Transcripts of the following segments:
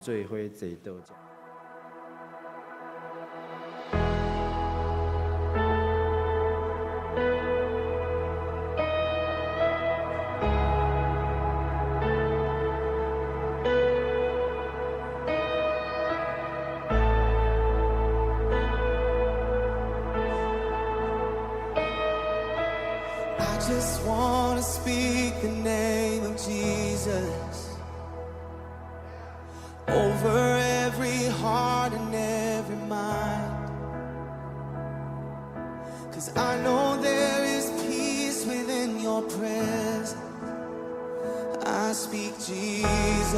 做伙坐桌食。 I just wanna speak the name of Jesus over every heart and every mind. 'Cause I know there is peace within your presence. I speak Jesus.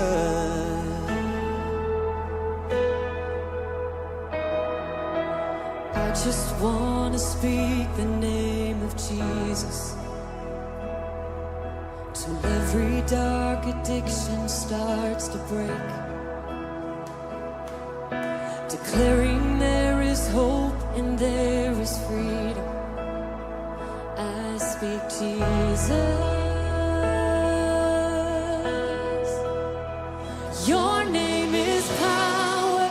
I just wanna speak the name of Jesus till every dark addiction starts to break, declaring there is hope and there is freedom. I speak Jesus. Your name is power.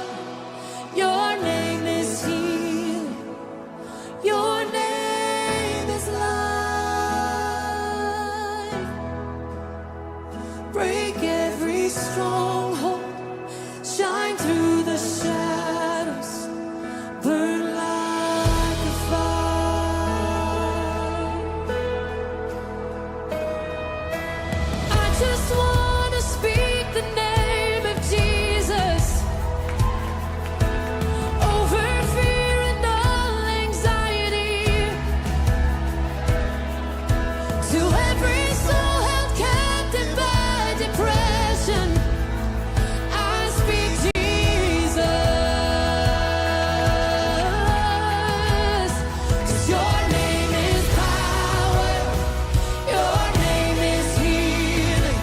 Your name is healing. Your name is life. Break every stronghold. Shine through the shadows. Burn like a fire. I just wanna speak the name of Jesus over fear and all anxiety. To every soul held captive by depression, I speak Jesus. 'Cause your name is power, your name is healing,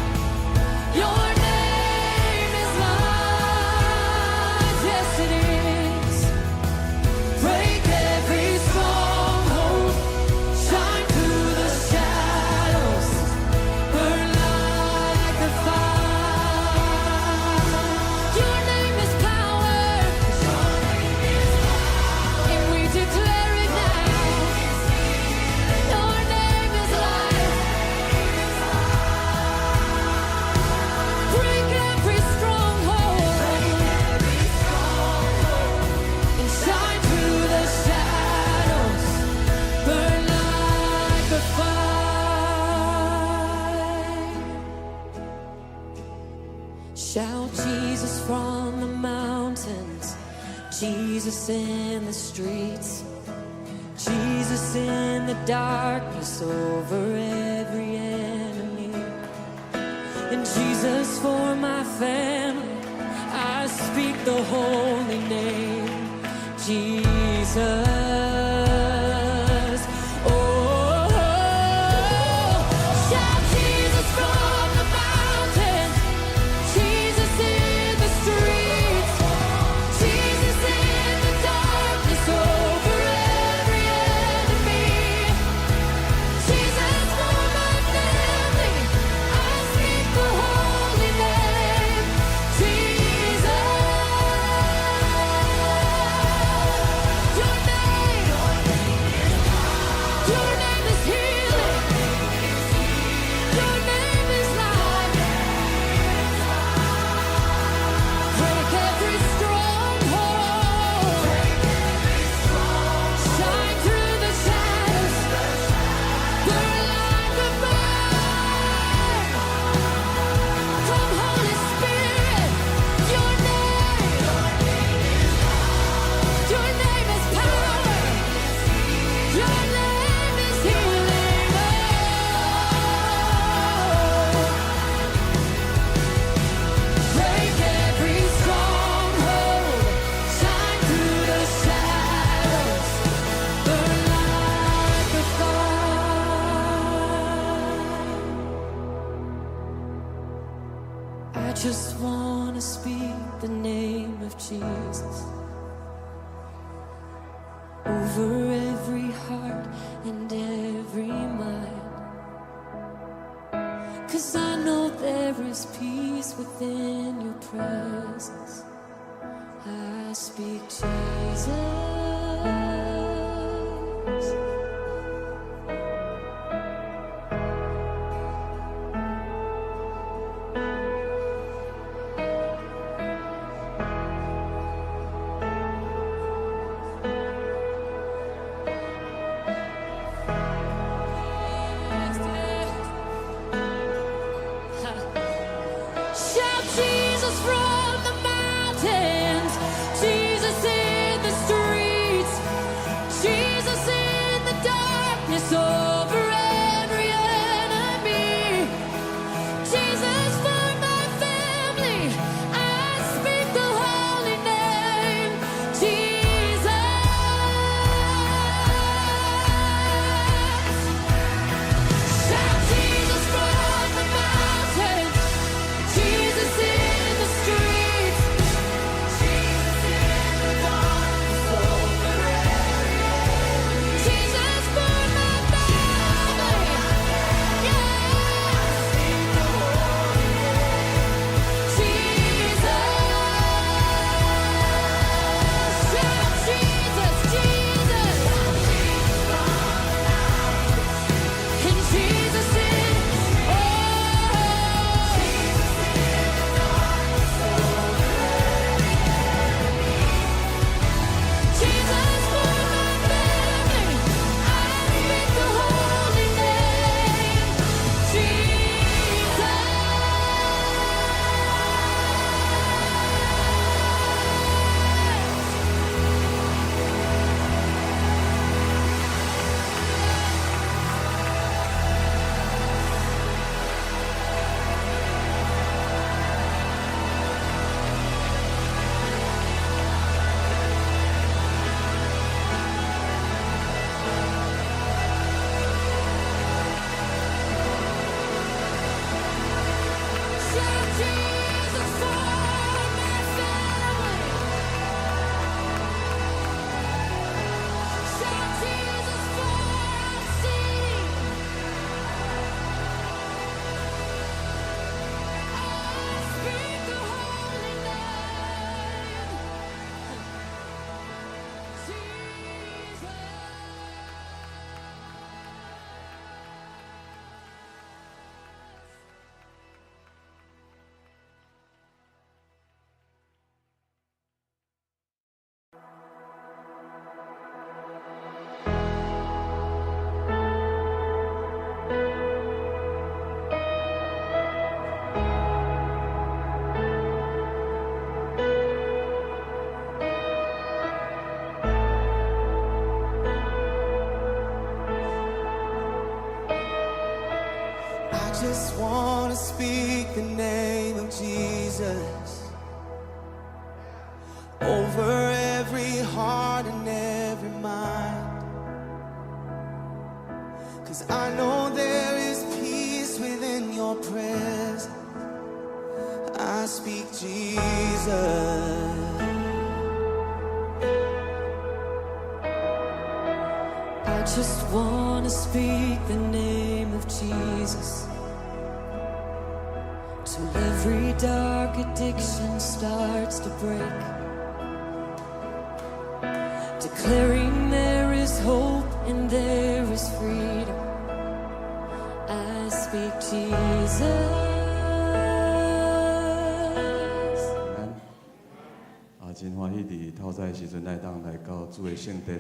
your name is life. Yes, it is. Break every stronghold, shine through the shadows, burn like a fire. Your name is power, and we declare it now. Your name is life. Break every stronghold and shine through the shadows, burn like a fire. Shout Jesus from the mountains, Jesus in the streets, Jesus in the darkness over every enemy. And Jesus for my family, I speak the holy name, Jesus. Oh, shout Jesus from the mountains, Jesus in the streets, Jesus in the darkness over every enemy. Jesus for my family, I speak the holy name, Jesus. Your name is healing. Your name is life. Break every stronghold. Shine through the shadows. Burn like a fire. Come, Holy Spirit, your name is power. Your name is healing. Oh. Break every stronghold, shine through the shadows, burn like a fire. I just wanna speak the name of Jesus over every heart and every mind. 'Cause I know there is peace Within your presence. I speak Jesus. Yes. Shout Jesus from the mountains, Jesus in the streets, Jesus in the darkness over every enemy. Jesus for my family, I speak the holy name, Jesus. Shout Jesus from the mountains, Jesus in the streets, Jesus in the darkness over every enemy. Jesus for my family, yeah. Jesus, shout Jesus, Jesus, and Jesus in oh. Jesus for my family, I speak the holy name, Jesus. Shout Jesus for my family. Shout Jesus for our city. I speak the holy name, Jesus. I just wanna speak the name of Jesus over every heart and every mind. 'Cause I know there is peace within your presence. I speak Jesus. I just wanna speak the name of Jesus till every dark addiction starts to break, declaring there is hope and there is freedom. I speak Jesus. 咱啊，真歡喜佇透早的時陣，咱會當來到主的聖殿，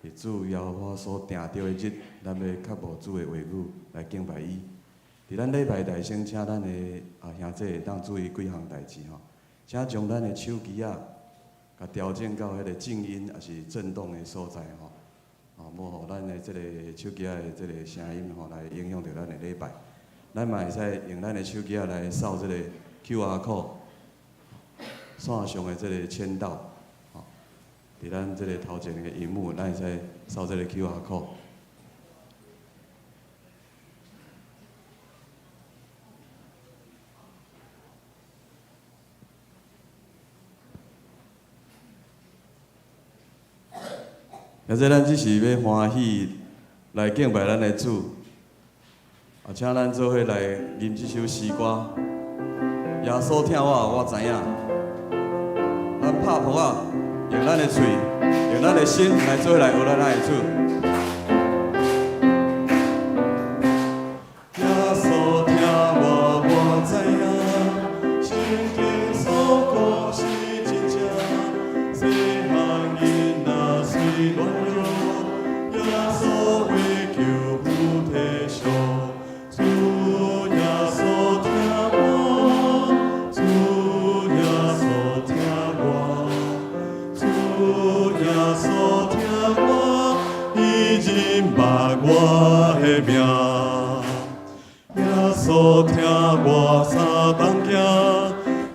佇主耶和華所定著的日，咱欲渴慕主的話語來敬拜伊。佇咱禮拜台先請咱的啊兄弟會當注意幾項代誌吼，請將咱的手機仔，共調整到彼个靜音抑是震動的所在吼，啊，無予咱的這个手機仔的這个聲音吼來影響著咱的禮拜。咱嘛會使用咱的手機仔來掃這个 QR code，線上的這个簽到，吼，佇咱這个頭前的螢幕，咱會使掃這个 QR code。或者咱只是欲歡喜來敬拜咱的主，啊，請咱做伙來吟這首詩歌，耶穌疼我，我知影。咱拍噗仔，用咱的喙，用咱的心來做伙來學咱愛的主。耶穌疼我，我知影，聖經所講是真正。細漢囡仔雖軟弱，耶穌話求有體恤。主耶穌疼我，主耶穌疼我，主耶穌疼我，伊認捌我的名。耶穌疼我三頓行，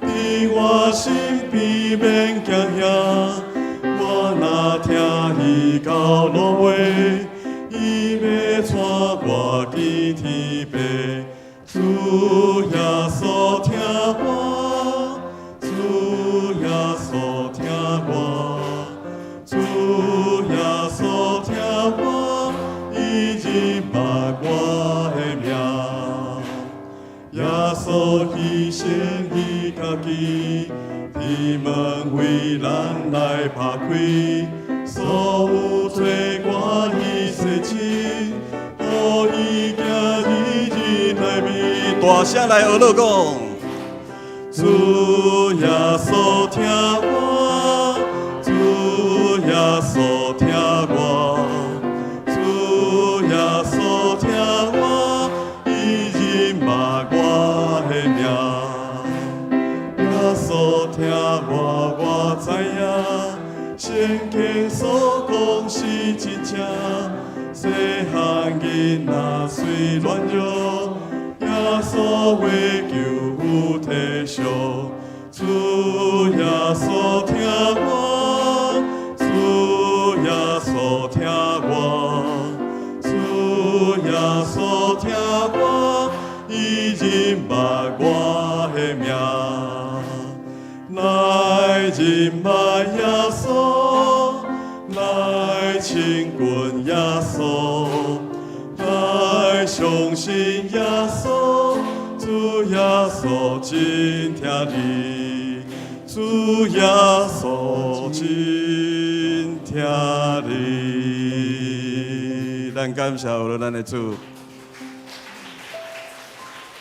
佇我身邊免驚嚇。我若聽伊到落尾，伊欲帶我見天父。主耶穌疼我，主耶穌疼我，主耶穌疼我，伊認捌我的名。耶穌犧牲伊家己，天門為咱來拍開，所有罪過伊洗淨，予伊行佇日內面。大聲來學樂講，主耶穌疼我，主耶穌疼我，主耶穌疼我，伊認捌我的名。耶穌疼我，我知影，聖經所講是真正。細漢囡仔雖軟弱，耶穌話求有體恤。主耶穌疼我，主耶穌疼我，主耶穌疼我，伊認捌我的名。來認捌耶穌，來親近耶穌，來相信耶穌，主耶穌真疼你，主耶穌真疼你。咱感謝有咱的主，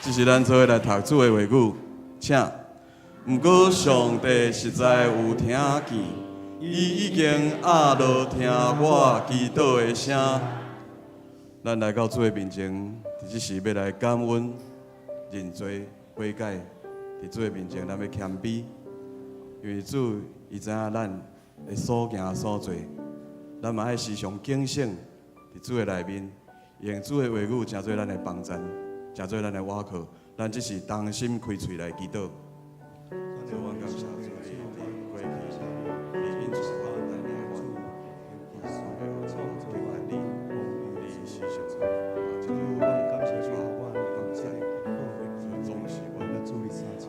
這是咱做伙來讀主的話語，請。毋過上帝實在有聽見，伊已經壓落聽我祈禱的聲。咱來到主的面前，佇這時欲來感恩、認罪、悔改。佇主的面前，咱欲謙卑，因為主伊知影咱的所行所做，咱嘛愛時常警醒，佇主的內面，用主的話語成做咱的幫贊，成做咱的倚靠。咱這時同心開喙來祈禱。主，阮感謝主，你佇過去，你引導我帶領我，創造你，你時常這個幫贊，總是阮主所在。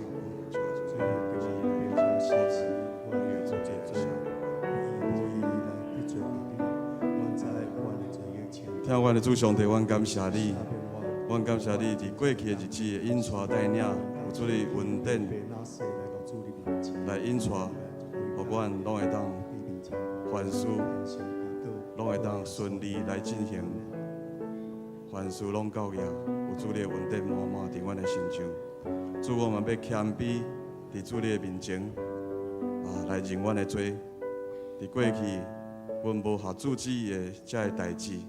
疼阮的主上帝，阮感謝你，阮感謝你佇過去的日子的引帶帶領，有主你恩典來引帶，予阮攏會當凡事攏會當順利來進行，凡事攏夠額，有主你的恩典滿滿佇阮的身上。主，我們欲謙卑佇主你的面前，啊，來認阮的罪。佇過去，阮無合主旨意的這个代誌，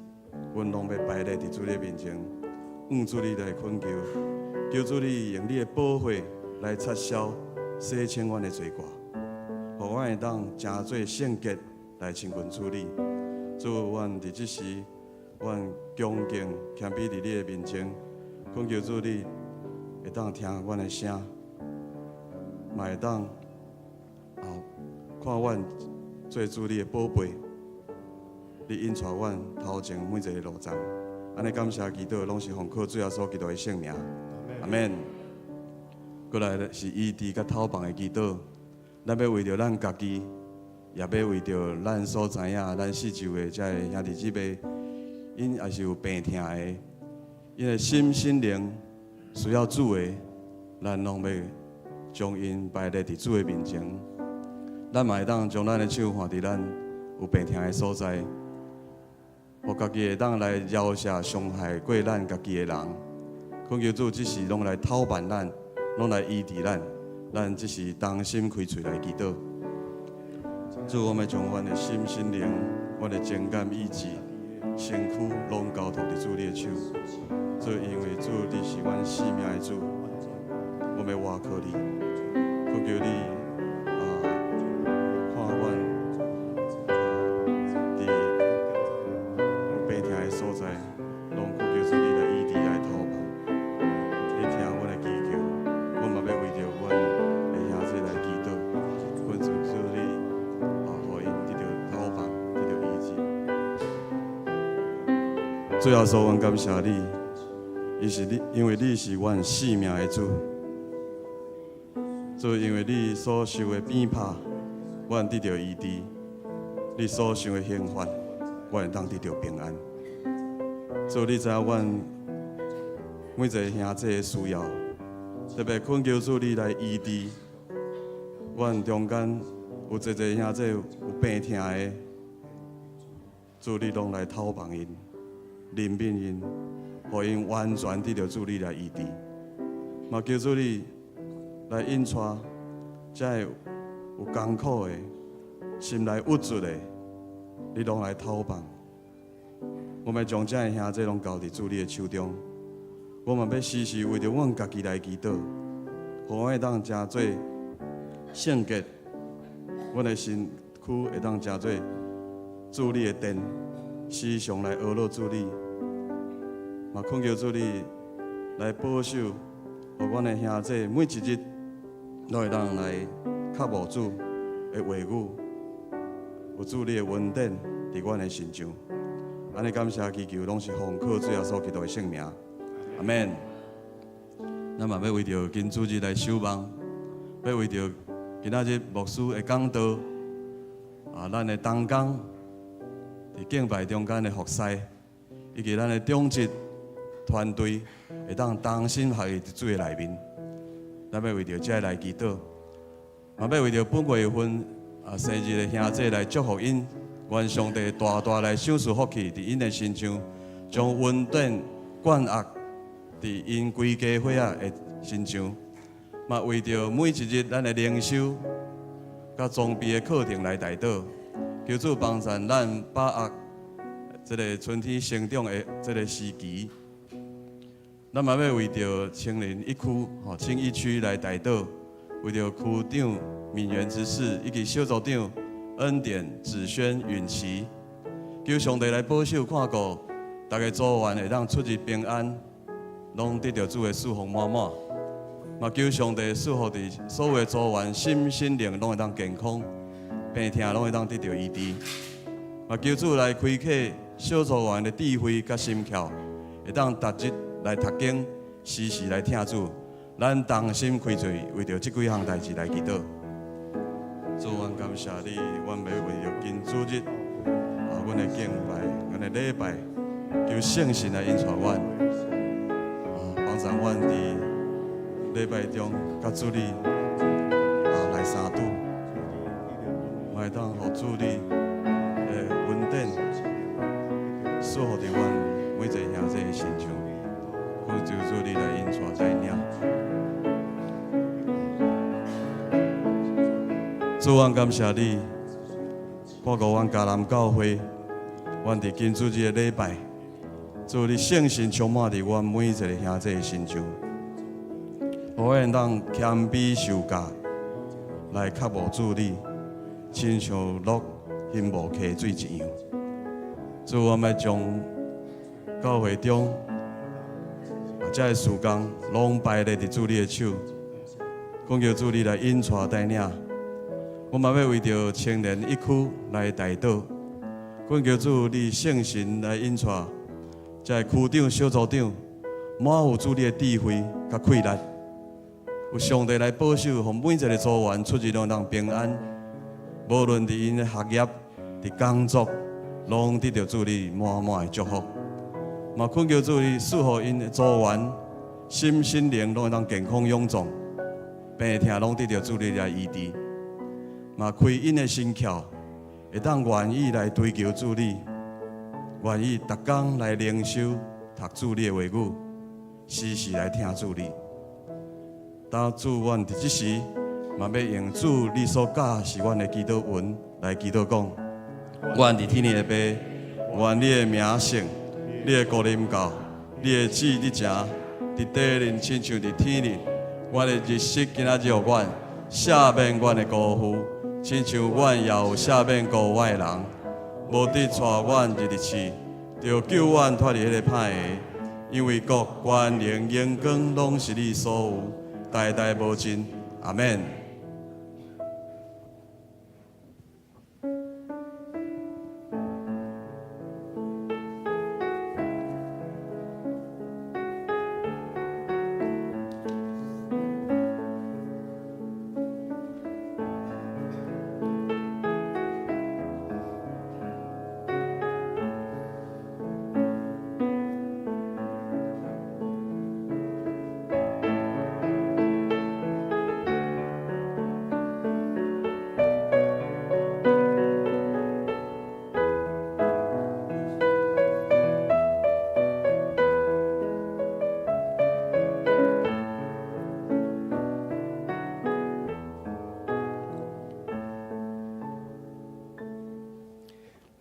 阮攏欲擺列佇主你的面前，向主你來懇求，求主你用你的寶血來擦銷、洗清阮的罪過，予阮會當成做聖潔來親近主你。主，阮佇這時，阮恭敬謙卑佇你的面前，懇求主你會當聽阮的聲，嘛會當啊看阮做主你的寶貝，你引帶阮頭前每一个路站。按呢感謝祈禱，攏是奉靠主耶穌基督的聖名。阿們。過來是醫治佮透放的祈禱，咱欲為著咱家己，也欲為著咱所知影、咱四周的這个兄弟姊妹，𪜶也是有病痛的，𪜶的心心靈需要主的，咱攏欲將𪜶擺列佇主的面前。咱嘛會當將咱的手放佇咱有病疼的所在，予家己會當來饒恕傷害過咱家己的人。懇求主，這時攏來透辦咱，攏來醫治咱。咱這時同心開喙來祈禱。主，我們將阮的心、心靈、阮的情感、意志、身軀，攏交託佇主你的手。主，因為主你是阮性命的主，我們倚靠你，懇求你啊，看阮佇有病疼的所在，攏懇求主你來醫治、來透辦。你聽阮的祈求，阮嘛欲為著阮的兄弟來祈禱，懇求主你啊，予𪜶得著透辦，得著醫治。主耶穌，阮感謝你，伊是你，因為你是阮性命的主。主，因為你所受的鞭拍，阮得著醫治；你所受的刑罰，阮會當得著平安。主，你知影阮每一个兄弟的需要，特別懇求主你來醫治阮中間有濟濟兄弟有病疼的，主你攏來透幫𪜶、憐憫𪜶，予𪜶完全得著主你來醫治。嘛求主你來引帶，遮个有艱苦的、心內鬱卒的，你攏來透幫。我們將遮个兄弟攏交佇主你的手中。我嘛欲時時為著阮家己來祈禱，予阮會當成做聖潔，阮的身軀會當成做主你的殿，時常來呵咾主你。嘛懇求主你來保守，予阮的兄弟每一日攏會當來渴慕主的話語，有主你的恩典佇阮的身上。按呢感謝祈求，攏是奉靠主耶穌基督的聖名，阿門。咱嘛欲為著今主日來守望，欲為著今仔日牧師的講道，啊，咱的同工佇敬拜中間的服侍，以及咱的長執團隊，會當同心合意佇主的內面。咱欲為著這來祈禱，嘛欲為著本月份啊生日的兄弟來祝福𪜶，願上帝大大來賞賜福氣佇𪜶的身上，將恩典灌壓佇𪜶規家伙仔的身上。嘛為著每一日咱的靈修佮裝備的課程來代禱，求主幫助咱把握這个春天成長的這个時期。咱嘛欲為著青年一區吼青一區來代禱，為著區長敏元執事以及小組長恩典、子軒、允琪，求上帝來保守看顧，逐个組員會當出入平安，攏得著主的賜福滿滿。嘛求上帝賜福佇所有的組員心身靈攏會當健康，病疼攏會當得著醫治。嘛求主來開啟小組員的智慧佮心竅，會當逐日來讀經，時時來聽主。咱同心開喙，為著這幾項代誌來祈禱。主，阮感謝你，阮欲為著今主日啊，阮的敬拜，阮的禮拜，求聖神來引帶阮，啊，幫助阮佇禮拜中佮主你啊來相拄，嘛會當予主你的恩典賜予佇阮每一个兄弟的身上，懇求主你來引帶帶領。主，阮感謝你，看顧阮迦南教會，阮佇今主日的禮拜，主你聖神充滿佇阮每一个兄弟的身上，予阮當謙卑受教，來渴慕主你，親像鹿欣慕溪水一樣。主，我欲將教會中啊，這个事工攏擺列佇主你的手，懇求主你來引帶帶領。我嘛欲為著青年一區來代禱，懇求主你聖神來引帶，這个區長、小組長滿有主你的智慧佮氣力，有上帝來保守，予每一个組員出入攏當平安。無論佇𪜶的學業、佇工作，攏得著主你滿滿的祝福。嘛懇求主你賜予𪜶的組員心身靈攏會當健康勇壯。病疼攏得著主你來醫治，嘛開𪜶的心竅，會當願意來追求主你，願意逐工來靈修讀主你的話語，時時來聽主你。當主，阮佇這時嘛欲用主你所教示阮的祈禱文來祈禱講：阮佇天的父，願你的名聖，你的國臨到，你的旨意成，佇地面親像佇天頂。阮的日食今仔日予阮，赦免阮的辜負，親像阮也有赦免辜負阮的人。無得帶阮入去試，著救阮脫離彼个歹的。因為國、權能、榮光攏是你所有，代代無盡。阿們。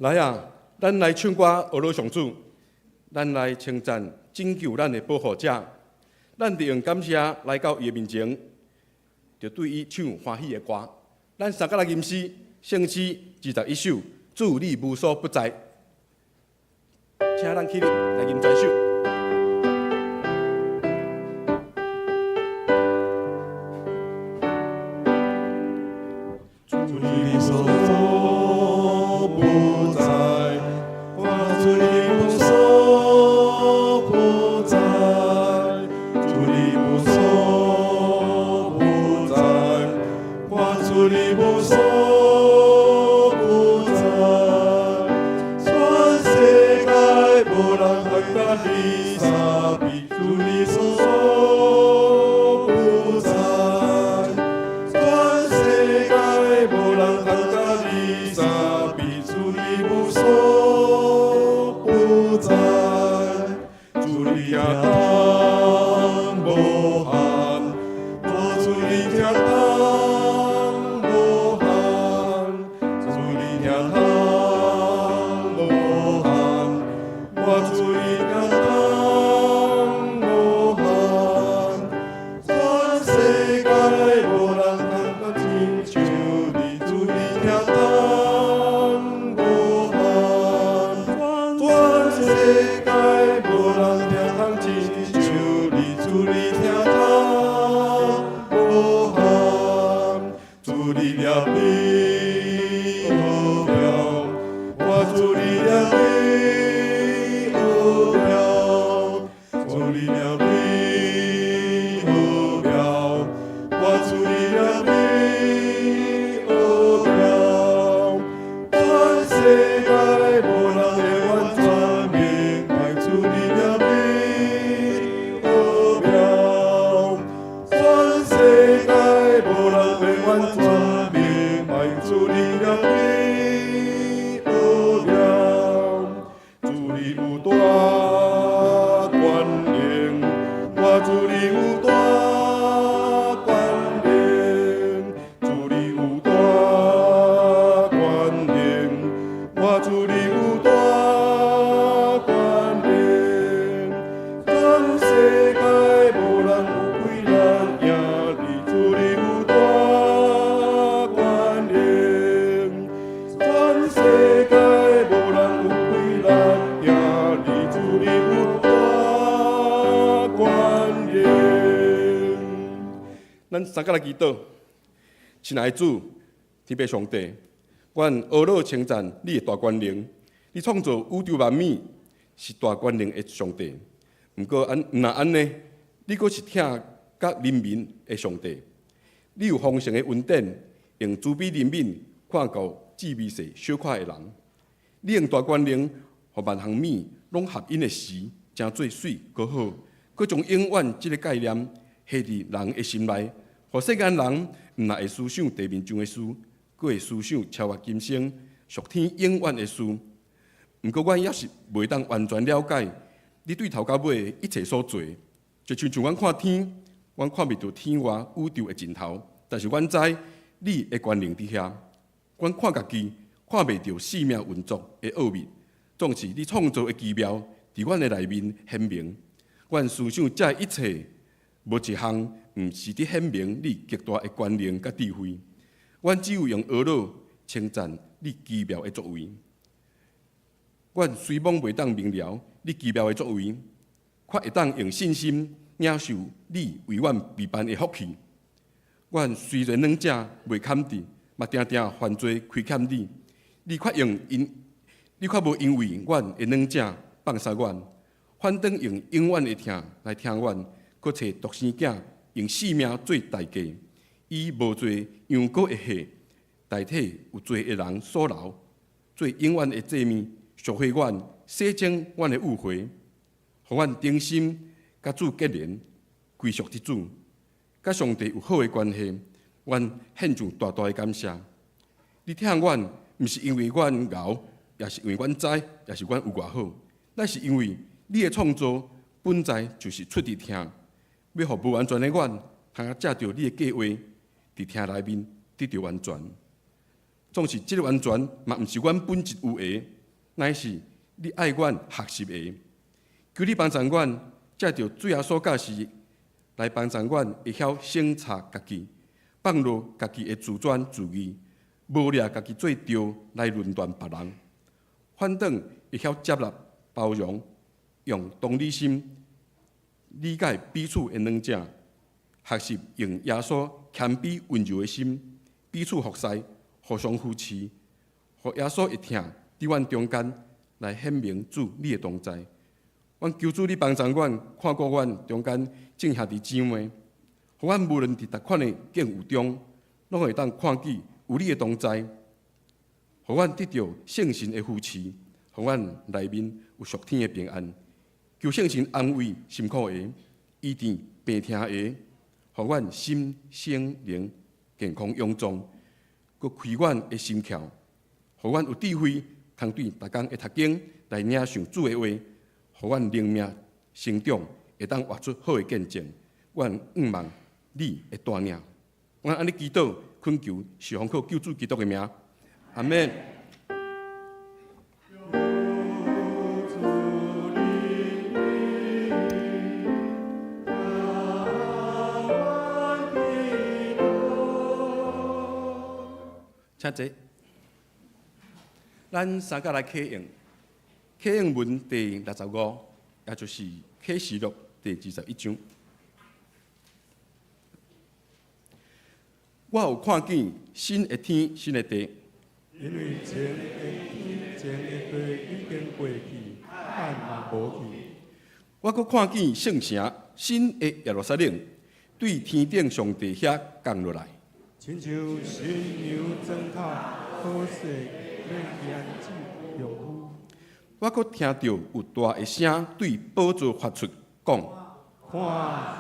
來啊，咱來唱歌，呵咾上主，咱來稱讚拯救咱的保護者，咱著用感謝來到伊的面前，著對伊唱歡喜的歌。咱三個來吟詩，聖詩21首，主你無所不在，請咱起立來吟這首。主你無所不在，我主你無所不在，主你無所不在，我主你無所不在，全世界無人通佮你相比，主你無所不在，全世界無人通佮你相比，主你無所不在，主你疼痛無限，我主你疼痛無限，主你疼痛無限，我主你疼痛無限，全世界無人通甲親像你，主你疼痛無限，全世界無人疼痛親像你，主你疼痛無限，主你憐憫奧妙，我主你憐憫奧妙，主你憐憫奧妙，我主你憐憫奧妙，全世界無人會完全明白主你憐憫奧妙，全世界無人會完全明白主你憐憫奧妙，主你有大權能，我主你有大權能，主你有大權能，我主你有大權能，全世界無人有氣力贏你，主你有大權能，全世界無人有氣力贏你，主你有大權能。咱三個來祈禱，親愛的主，天父上帝，阮呵咾稱讚你的大權能，你創造宇宙萬物是大權能的上帝。毋過按毋若按呢，你閣是疼佮憐憫的上帝。你有豐盛的恩典，用慈悲憐憫看顧至微細小可的人。你用大權能，予萬項物攏合𪜶的時，成做媠閣好，閣將永遠這个概念下佇人的心內，予世間人毋但會思想地面上的事，閣會思想超越今生、屬天永遠的事。毋過，阮猶是袂當完全了解你對頭到尾一切所做，就親像阮看天，阮看袂著天外宇宙的盡頭，但是阮知你的權能佇遐。阮看家己，看袂著生命運作的奧秘，總是你創造的奇妙，佇阮的內面顯明。阮思想這一切，無一項毋是佇顯明你極大的權能佮智慧。阮只有用呵咾稱讚你奇妙的作為。阮雖罔袂當明了你奇妙的作為，卻會當用信心領受你為阮備辦的福氣。阮雖然軟正袂堪得，嘛定定犯罪虧欠你，你卻無因為阮的軟正放殺阮，反倒用永遠的疼來疼阮，閣揣獨生囝用性命做代價，以無罪羊羔的血代替有罪的人所流，做永遠的祭物，贖回阮，洗淨阮的污穢，予阮重新佮主結連，歸屬佇主，佮上帝有好的關係，阮獻上大大的感謝。你疼阮，毋是因為阮𠢕，也是因為阮知，也是阮有偌好，乃是因為你的創造本在就是出佇疼，欲予無完全的阮，通藉著你的計劃，佇疼內面得著完全。總是這个完全嘛，毋是阮本質有的，乃是你愛阮學習的。求你幫助阮，藉著主耶穌教示來幫助阮會曉省察家己，放落家己的自尊自義，無掠家己做對來論斷別人，反轉會曉接納包容，用同理心理解彼此的軟正，學習用耶穌謙卑溫柔的心，彼此服侍，互相扶持，予耶穌的疼佇阮中間來顯明主你的同在。阮求主你幫助阮，看顧阮中間眾兄弟姊妹，予阮無論佇逐款的境遇中，攏會當看見有你的同在，予阮得著聖神的扶持，予阮內面有屬天的平安。求聖神安慰辛苦的，醫治病疼的，予阮心身靈健康勇壯，閣開阮的心竅，予阮有智慧，通對逐工的讀經來領受主的話，予阮靈命成長，會當活出好的見證。阮仰望你的帶領，阮按呢祈禱懇求，是奉靠救主基督的名，阿們。請坐。咱三個來啟應，啟應文第六十五，也就是啟示錄第21章。我有看見新的天，新的地。因為前的天、前的地已經過去，海嘛無去。我閣看見聖城新的耶路撒冷，對天頂上帝遐降落來。親像新娘妝甲好勢，欲去安置丈夫。我閣聽著有大的聲對寶座發出講：看，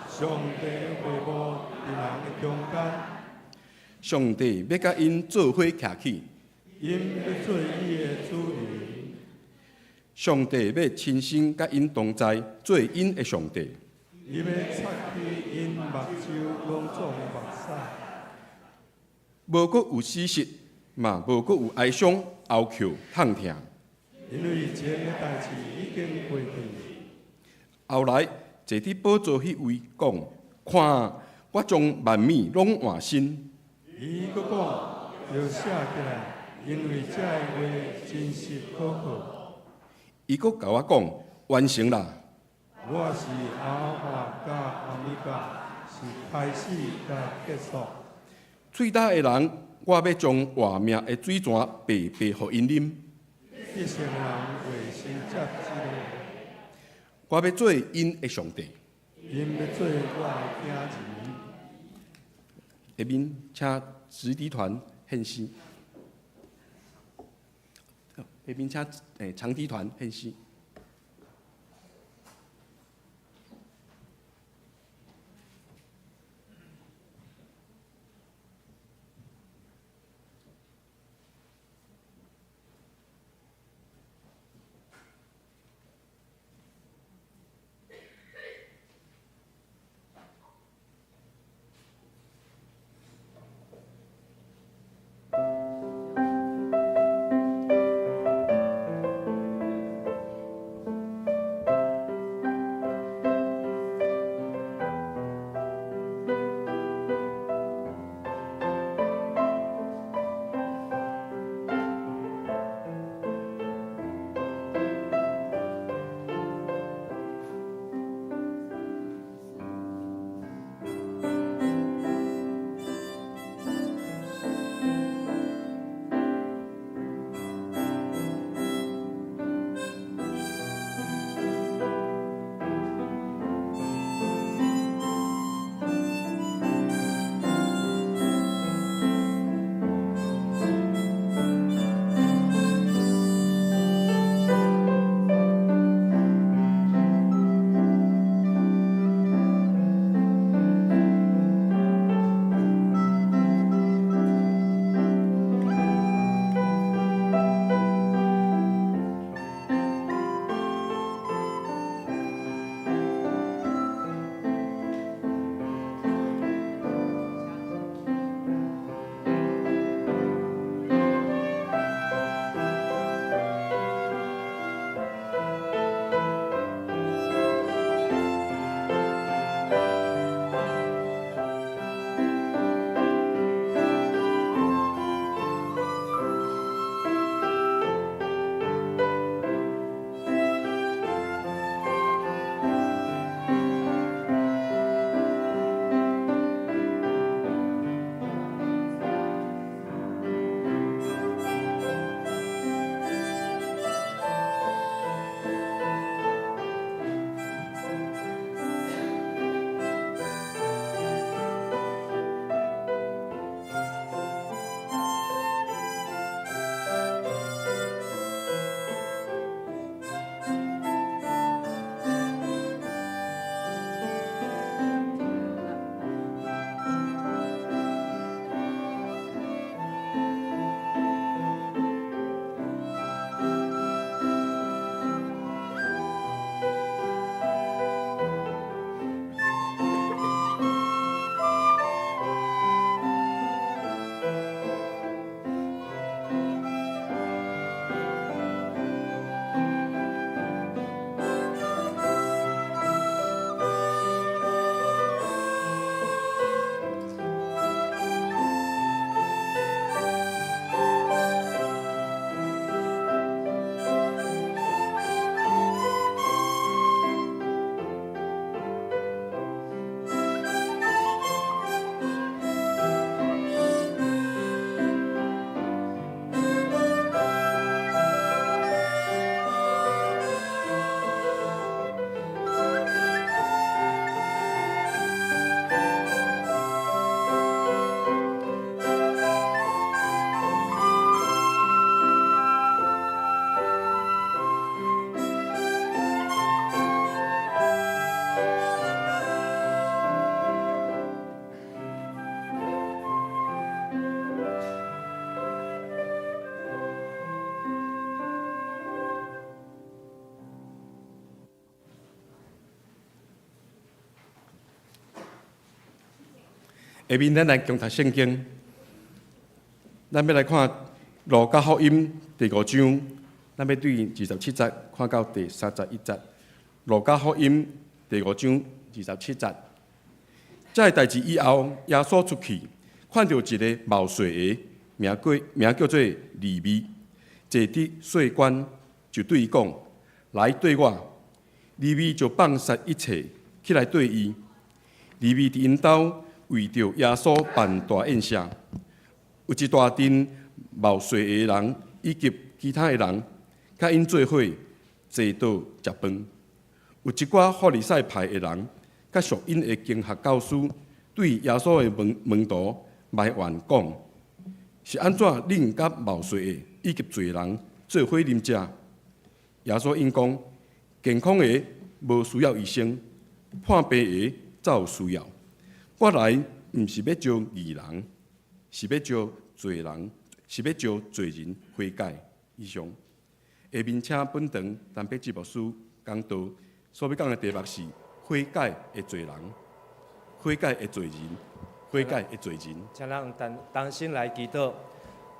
上帝會幕佇人的中間。上帝欲佮𪜶做伙徛起。𪜶欲做伊的子民。上帝欲親身佮𪜶同在，做𪜶的上帝。伊欲擦去𪜶目睭攏總的目屎。無閣有死屍，嘛無閣有哀傷、哀哭、痛疼。因為前的代誌已經過去。後來坐佇寶座彼位講：看，我將萬物攏換新。伊閣講：著寫起來，因為這个話真實可靠。伊閣共我講：完成啦。我是阿爾法佮阿米伽，是開始佮結束。喙焦的人，我欲將活命的水泉白白予𪜶啉。得勝的人會承接這个。我欲做𪜶的上帝。𪜶欲做我的囝兒。下面請直笛團獻詩。下面請長笛團獻詩。下面咱來共讀聖經，咱欲來看路加福音第五章，咱欲對27節看到第31節。路加福音第五章二十七節，這个代誌以後，耶穌出去，看著一个謀稅的，名叫做利未，坐佇稅關，就對伊講：來綴我。利未就放殺一切，起來綴伊。利未佇𪜶兜為著耶穌辦大宴席，有一大陣謀稅的人以及其他的人，佮𪜶做伙坐桌食飯。有一寡法利賽派的人，佮屬𪜶的經學教師，對耶穌的門徒埋怨講：是按怎恁佮謀稅的以及罪人做伙啉食？耶穌應講：健康的無需要醫生，破病的才有需要。我來毋是欲召義人，是欲召罪人，是欲召罪人悔改。以上。下面請本堂陳伯志牧師講道，所欲講的題目是悔改的罪人，悔改的罪人，悔改的罪人。請咱同心來祈禱。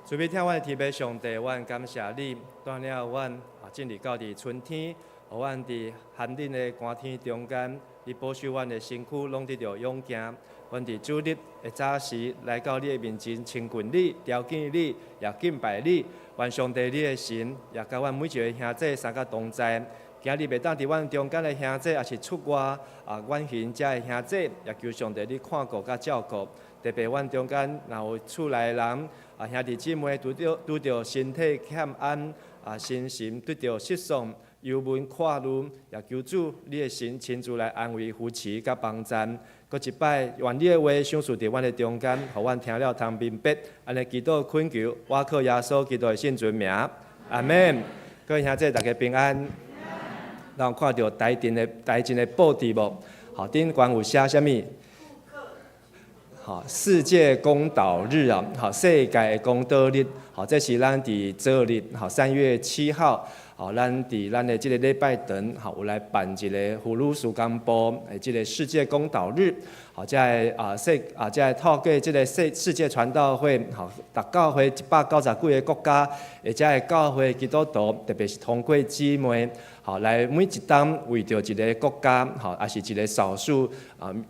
慈悲疼阮的天父上帝，阮感謝你，帶領阮進入到佇春天，予阮佇寒冷的寒天中間，你保守阮的身軀攏得著勇健。阮佇主日的早時來到你的面前，親近你、朝見你，也敬拜你。願上帝你的神，也佮阮每一个兄弟相佮同在。今日袂當佇阮中間的兄弟，抑是出外遠行遮的兄弟，也求上帝你看顧佮照顧。特別阮中間若有厝內的人兄弟姊妹拄著身體欠安身心拄著失喪、憂悶掛慮，也求主你的神親自來安慰、扶持佮幫贊。閣一擺，願你的話賞賜佇阮的中間，予阮聽了通明白。按呢祈禱懇求，我靠耶穌基督的聖尊名，阿們。各位兄弟大家平安。咱有看著台前的布置無？好，頂懸有寫啥物？好，世界公禱日啊，好，世界的公禱日，好，這是咱佇昨日，好，3月7號，好，咱佇咱的這個禮拜堂，好，有來辦一个婦女事工部的這个世界公禱日，好，這个啊世啊，這个透過這个世界傳道會，好，逐教會190幾个國家，的這个教會基督徒，特別是通過姊妹，好，來每一冬為著一个國家，好，抑是一个少數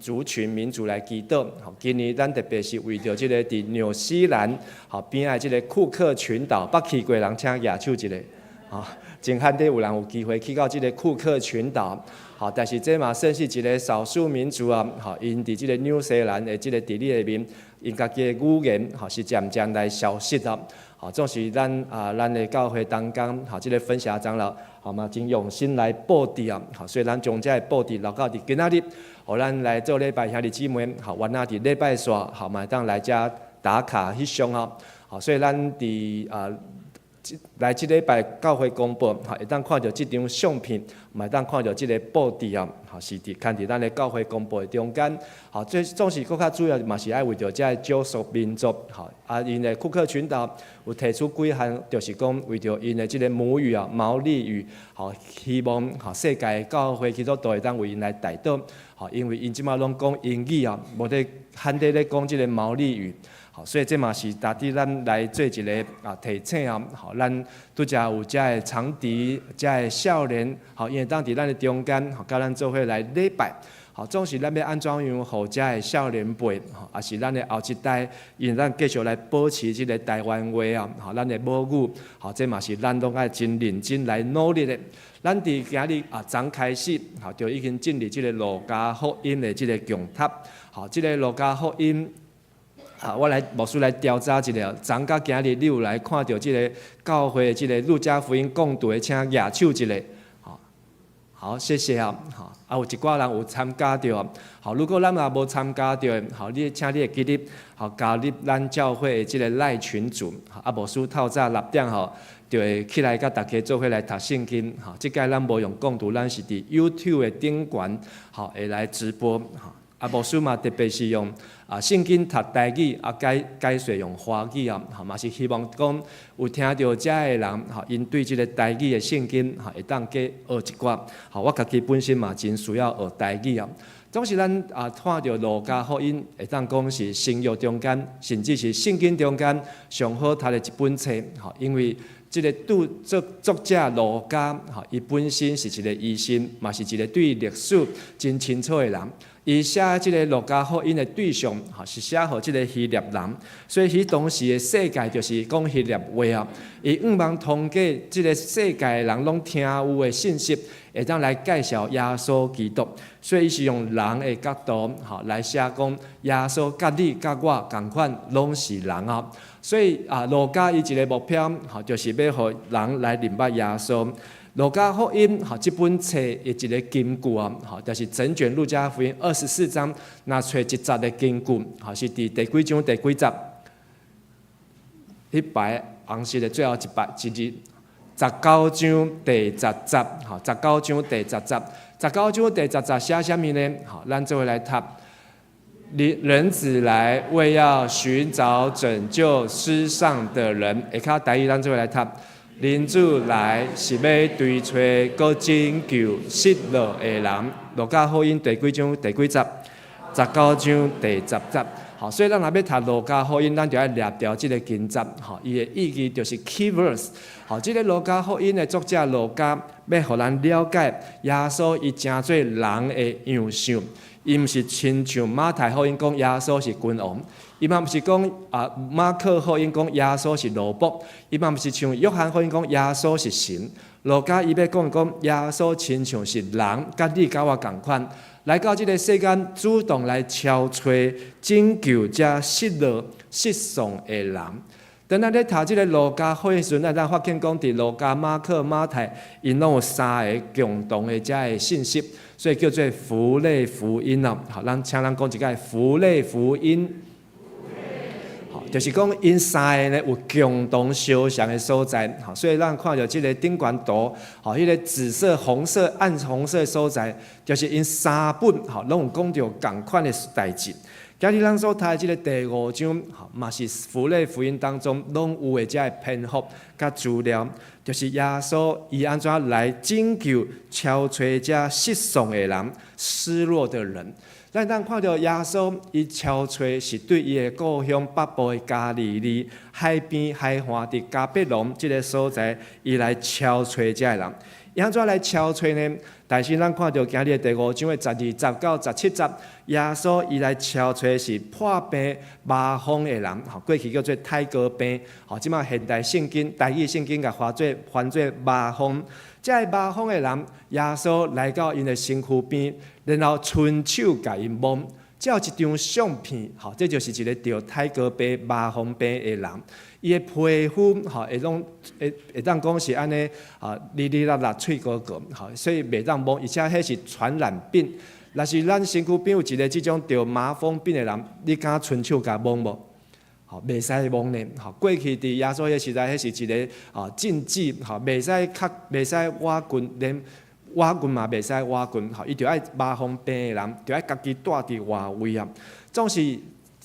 族群民族來祈禱。好，今年咱特別是為著這个佇紐西蘭，好，邊仔這个庫克群島，捌去過人請舉手一下，好，真罕得有人有機會去到這个庫克群島，好，但是這嘛算是一个少數民族啊，好，𪜶佇這个紐西蘭的這个地理內面，𪜶家己的語言，好，是漸漸來消失啊。好，總是咱的教會同工，好，這个分享長老，好嘛，真用心來布置啊，好，所以咱將這个布置留到佇今仔日，予咱來做禮拜兄弟姊妹，好，原來佇禮拜四，好嘛，會當來遮打卡翕相啊，好，所以咱佇來這禮拜教會公報，吼，會當看著這張相片，嘛會當看著這个布置啊，吼，是佇囥佇咱的教會公報的中間。好，這總是閣較主要嘛是愛為著這个少數民族，吼，𪜶的庫克群島有提出幾項，就是講為著𪜶的這个母語啊，毛利語，吼，希望吼世界教會基督徒會當為𪜶來代禱，吼，因為𪜶這馬攏講英語啊，無咧罕得咧講這个毛利語。好，所以這嘛是值得咱來做一个提醒啊！好，咱拄才有遮个長笛，遮个少年，好，𪜶會當佇咱的中間，好，佮咱做伙來禮拜。好，總是咱欲按怎樣，予遮个少年輩，吼，抑是咱的後一代，𪜶咱繼續來保持這个台灣話啊，吼，咱的母語，好，這嘛是咱攏愛真認真來努力的。咱佇今日昨開始，好，就已經進入這个路加福音的這个共讀。好，這个路加福音。我來牧師來調查一下，昨佮今日你有來看著這个教會的這个路加福音講道的，請舉手一下。好，好，謝謝啊。好，有一寡人有參加著。好，如果咱也無參加著，好，你請你會記得，好，加入咱教會的這个賴群組。牧師透早6點吼，就會起來佮大家做伙來讀聖經。好，這擺咱無用講道，咱是佇 YouTube 的頂懸，好，會來直播。好。牧師嘛特別是用聖經讀台語，解說用華語啊，吼嘛是希望講有聽著遮的人，吼，𪜶對這个台語的聖經，吼，會當加學一寡。吼，我家己本身嘛真需要學台語啊。總是咱啊看著路加福音，會當講是新約中間，甚至是聖經中間上好讀的一本冊，吼，因為這个作者路加，吼，伊本身是一个醫生，嘛是一个對歷史真清楚的人。伊寫這个路加福音的對象，吼，是寫予這个希臘人，所以彼當時的世界就是講希臘話啊。伊向望通過這个世界的人攏聽有的信息，會當來介紹耶穌基督。所以伊是用人的角度，吼，來寫講耶穌佮你佮我仝款，攏是人啊。所以啊，路加伊一个目標，吼，就是欲予人來認捌耶穌。路加福音，吼，這本冊的一个金句啊，吼，就是整卷路加福音24章，若揣一節的金句，吼，是佇第幾章第幾節？彼排紅色的最後一排一字，十九章第十節，吼，十九章第十節，十九章第十節寫啥物呢？吼，咱做伙來讀。人子來為要尋找拯救失喪的人，下跤台語咱做伙來讀。人子來是欲追揣閣拯救失落的人。路加福音第幾章第幾節？十九章第十節。好，所以咱若欲讀路加福音，咱就愛掠著這个經節。吼，伊的意義就是 key verse。好，這个路加福音的作者路加，欲予咱了解耶穌伊成做人的樣式。伊毋是親像馬太福音講耶穌是君王，伊嘛毋是講啊馬可福音講耶穌是奴僕，伊嘛毋是像約翰福音講耶穌是神。路加伊欲講講耶穌親像是人，佮你佮我仝款，來到這个世間，主動來敲揣拯救這失落失喪的人。當咱咧讀這个路加福音時陣，咱發現講佇路加、馬可、馬太，𪜶攏有三个共同的遮个信息，所以叫做符類福音哦。好，咱請咱講一擺符類福音。好，就是講𪜶三个呢有共同相像的所在。好，所以咱看著這个頂懸圖，好，彼个紫色、紅色、暗紅色的所在，就是𪜶三本，吼，攏有講著仝款的代誌。今日咱所讀的這个第五章，吼，嘛是符類福音當中攏有的遮个篇幅佮資料，就是耶穌伊按怎來拯救敲揣遮失喪的人、失落的人。咱當看著耶穌伊敲揣是對伊的故鄉北部的加利利海邊海岸佇迦百農這个所在，伊來敲揣遮个人。伊按怎來敲揣呢？但是咱看著今日第五章的12節到17節，耶穌伊來敲揣是破病麻風的人，吼，過去叫做泰哥病，吼，這擺現代聖經、台語聖經共翻做麻風。這个麻風的人，耶穌來到𪜶的身軀邊，然後伸手共𪜶摸，照一張相片，吼，這就是一个著泰哥病、麻風病的人。伊的皮膚吼會攏會會當講是按呢啊，膩膩辣辣、脆糊糊，吼，所以袂當摸，而且彼是傳染病。若是咱身軀邊有一个這種著麻風病的人，你敢伸手共摸無？吼，袂使摸呢。吼，過去佇耶穌彼時代，彼是一个啊禁忌，吼，袂使較，袂使倚近，連倚近嘛袂使倚近，吼，伊著愛麻風病的人，著愛家己蹛佇外圍啊。總是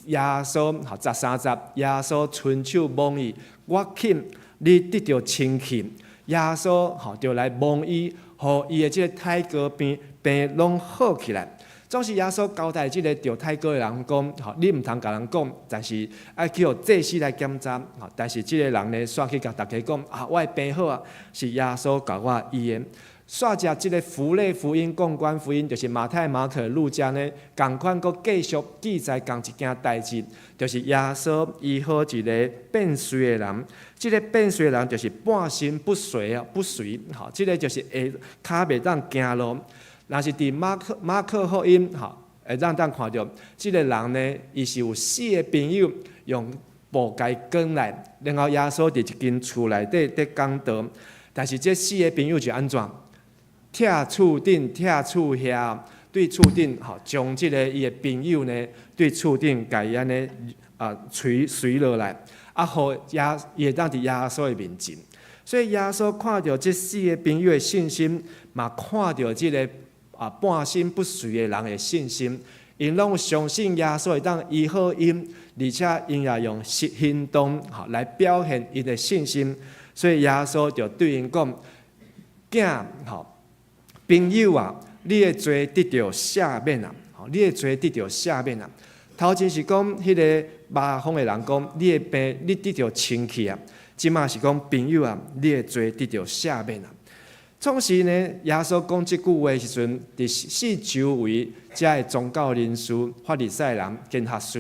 耶穌，吼，13節，耶穌伸手摸伊，我肯，你得著清氣。耶穌吼就來摸伊，予伊的這个泰哥病病攏好起來。總是耶穌交代這个著泰哥的人講，吼，你毋通共人講，但是愛去予祭司來檢查。吼，但是這个人呢，煞去共大家講，啊，我的病好啊，是耶穌共我醫的。煞食這个符類福音、共觀福音，就是馬太、馬可、路加呢，仝款閣繼續記載仝一件代誌，就是耶穌醫好一个變繣的人。這个變繣的人就是半身不遂啊，不遂，吼，這个就是下跤袂當行路。若是佇馬可福音，吼，會當看著這个人呢，伊是有四个朋友用布共伊捲來，然後耶穌佇一間厝內底佇講道，但是這四个朋友是按怎？拆厝頂、拆厝遐，對厝頂吼，將這个伊的朋友呢，對厝頂共伊按呢啊垂垂落來，啊，予耶伊會當佇耶穌的面前。所以耶穌看著這四个朋友的信心，嘛看著這个啊半身不遂的人的信心，𪜶攏相信耶穌會當醫好𪜶，而且𪜶也用實行動吼來表現𪜶的信心。所以耶穌就對𪜶講：囝吼，朋友啊，你的罪得著赦免啊！你的罪得著赦免啊。頭前是講彼个麻風的人講，你的病你得著清氣啊。這馬是講朋友啊，你的罪得著赦免啊。總是呢，耶穌講這句話的時陣，佇四周圍遮的宗教人士、法利賽人、經學士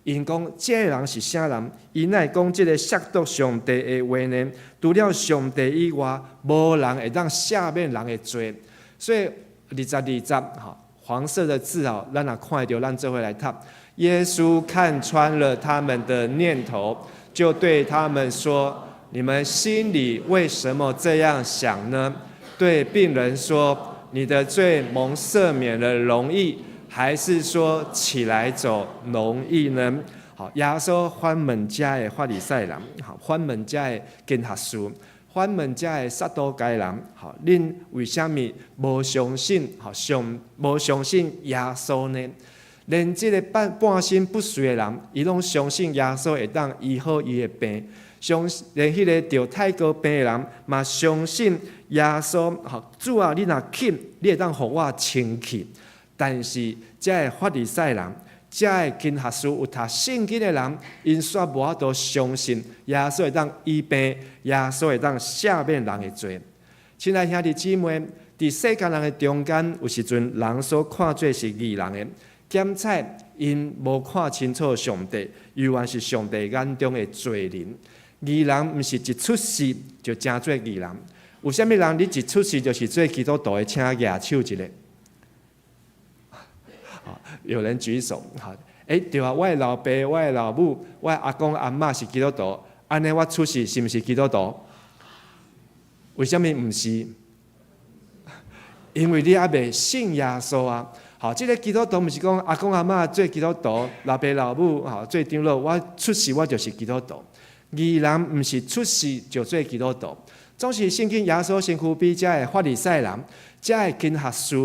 ，𪜶講這个人是啥人？伊哪會講這个褻瀆上帝的話呢？除了上帝以外，無人會當赦免人的罪。所以22節吼，黃色的字哦，咱若看會著，咱做伙來讀。耶穌看穿了他們的念頭，就對他們說：你們心裡為什麼這樣想呢？對病人說：你的罪蒙赦免了，容易；還是說起來走容易呢？好，耶穌反問遮的法利賽人，好，反問遮的經學士，反問遮的撒都該人，好，恁為啥物無相信？好，相無相信耶穌呢？連這个半身不遂的人，伊攏相信耶穌會當醫好伊的病。相連彼个著泰哥病的人，嘛相信耶穌。吼，主啊，你若肯，你會當予我清氣。但是遮的法利賽人，遮的經學士有讀聖經的人，𪜶煞無法度相信耶穌會當醫病，耶穌會當赦免人的罪。親愛兄弟姊妹，佇世間人的中間，有時陣人所看做是義人的，檢採𪜶無看清楚上帝，猶原是上帝眼中的罪人。義人毋是一出世就成做義人。有啥物人你一出世就是做基督徒的？請舉手一下。有人舉手，好，對啊，我的老爸、我的老母、我的阿公阿嬤是基督徒，按呢我出世是毋是基督徒？為啥物毋是？因為你猶未信耶穌啊。好，這个基督徒毋是講阿公阿嬤做基督徒，老爸老母吼做長老，我出世我就是基督徒。義人毋是出世就做基督徒，總是聖經耶穌身軀邊遮的法利賽人，遮的經學士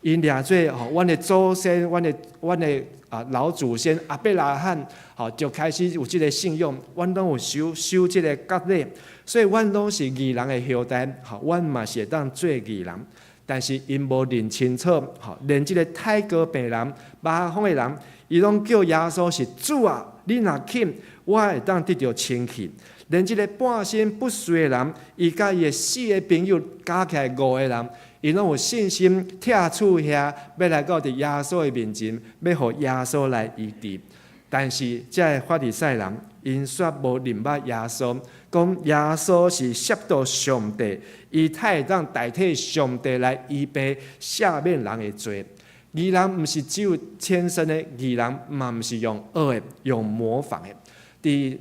，𪜶掠做吼，阮的祖先，阮的老祖先亞伯拉罕，吼就開始有這个信仰，阮攏有受這个割禮，所以阮攏是義人的後代，吼，阮嘛是會當做義人。但是𪜶無認清楚，吼，連這个泰哥病人、麻風的人，伊攏叫耶穌是主啊！你若肯，我會當得著清氣。連這个半身不遂的人，伊佮伊的四个朋友加起來五个人，𪜶攏有信心，拆厝遐，欲來到佇耶穌的面前，欲予耶穌來醫治。但是這个法利賽人，𪜶煞無認捌耶穌，講耶穌是褻瀆上帝，伊太會當代替上帝來醫病、赦免人的罪。義人毋是只有天生的，義人嘛毋是用學的、用模仿的。佇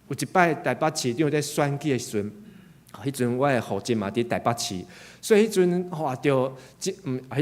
有一擺台北市長咧選舉的時陣，彼陣我的戶籍嘛佇台北市，所以彼陣哇著，彼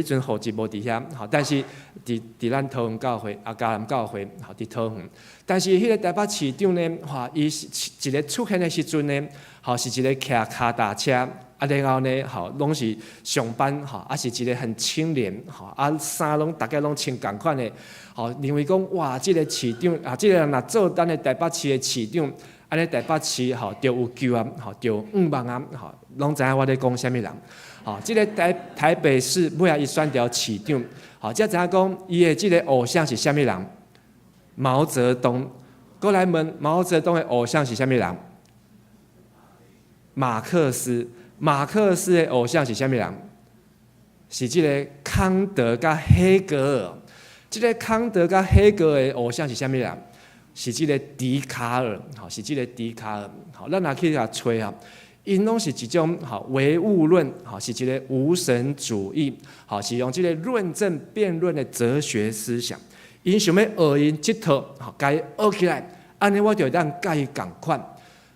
陣戶籍無佇遐，吼，但是佇咱桃園教會啊，嘉南教會，吼，佇桃園。但是彼个台北市長呢，哇，伊是一个出現的時陣呢，吼，是一个騎跤踏車，啊，然後呢，吼，攏是上班，吼，啊，是一个很清廉，吼，啊，衫攏逐家攏穿仝款的，吼，認為講哇，這个市長啊，這个人若做咱的台北市的市長，按呢台北市吼就有救啊，吼就有向望啊，吼，攏知影我咧講啥物人，吼，這个台北市尾仔伊選著市長，吼，才知影講伊的這个偶像是啥物人？毛澤東。閣來問毛澤東的偶像是啥物人？馬克思。馬克思的偶像是啥物人？是這个康德佮黑格爾。這个康德佮黑格爾的偶像是啥物人？是這个笛卡爾，吼，是這个笛卡爾。好，咱若去共揣啊，𪜶攏是一種吼唯物論，吼，是一个無神主義，吼，是用這个論證辯論的哲學思想。𪜶想欲學𪜶這套，吼，共伊學起來，按呢我就會當佮伊仝款。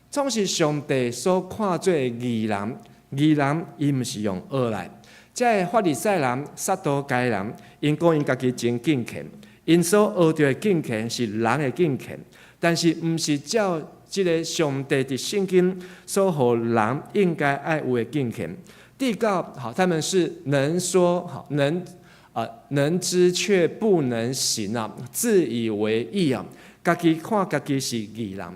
總是上帝所看做的義人，義人伊毋是用學來。這个法利賽人、撒都該人，𪜶講𪜶家己真敬虔，𪜶所學著的敬虔是人的敬虔，但是毋是照這个上帝佇聖經所予人應該愛有的敬虔。至到吼，他們是能說吼能知卻不能行啊，自以為義啊，家己看家己是義人，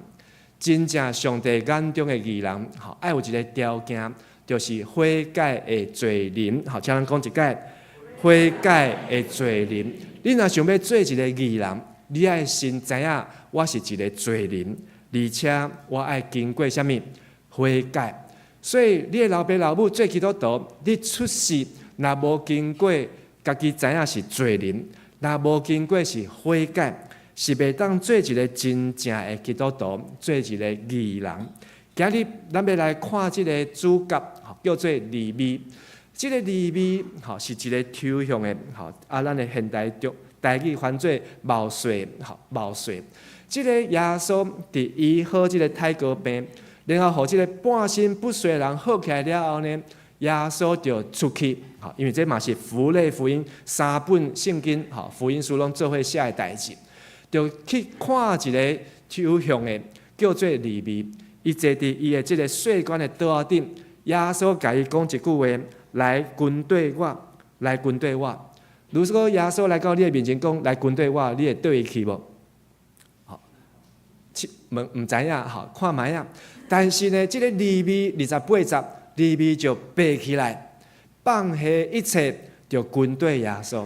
真正上帝眼中的義人，吼，愛有一个條件，就是悔改的罪人。好，請咱講一擺，悔改的罪人。你若想欲做一个義人，你愛先知影我是一個罪人，而且我愛經過啥物悔改。所以你的老爸老母做基督徒，你出世若無經過家己知影是罪人，若無經過是悔改，是袂當做一個真正的基督徒，做一個義人。今日咱欲來看這个主角，叫做利未。這个利未吼是一个抽象的，吼啊，咱的現代中台語翻做謀稅，吼謀稅。這个耶穌佇醫好這个泰哥病，然後予這个半身不遂的人好起來了後呢，耶穌就出去，吼，因為這嘛是符類福音三本聖經，吼福音書攏做伙寫的代誌，就去看一个抽象的叫做利未，伊坐佇伊的這个稅關的桌仔頂，耶穌共伊講一句話。來跟綴我，來跟綴我。如果耶穌來到你的面前講來跟綴我，你會綴伊去無？吼，問毋知影，吼，看覓仔。但是呢，這个利未28節，利未就爬起來，放下一切，就跟綴耶穌。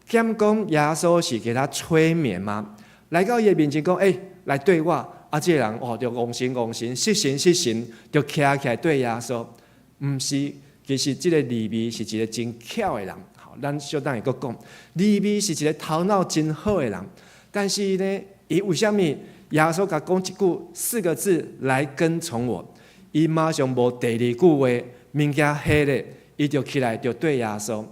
敢講耶穌是給他催眠嗎？來到伊的面前講，欸，來綴我。啊，這个人哦，就戇神戇神，失神失神，就徛起來綴耶穌。毋是。其實這个利未是一个真巧的人，吼，咱小等會閣講，利未是一个頭腦真好的人，但是呢，伊為啥物耶穌共講一句四個字來跟從我，伊馬上無第二句話，物件下咧，伊就起來就綴耶穌，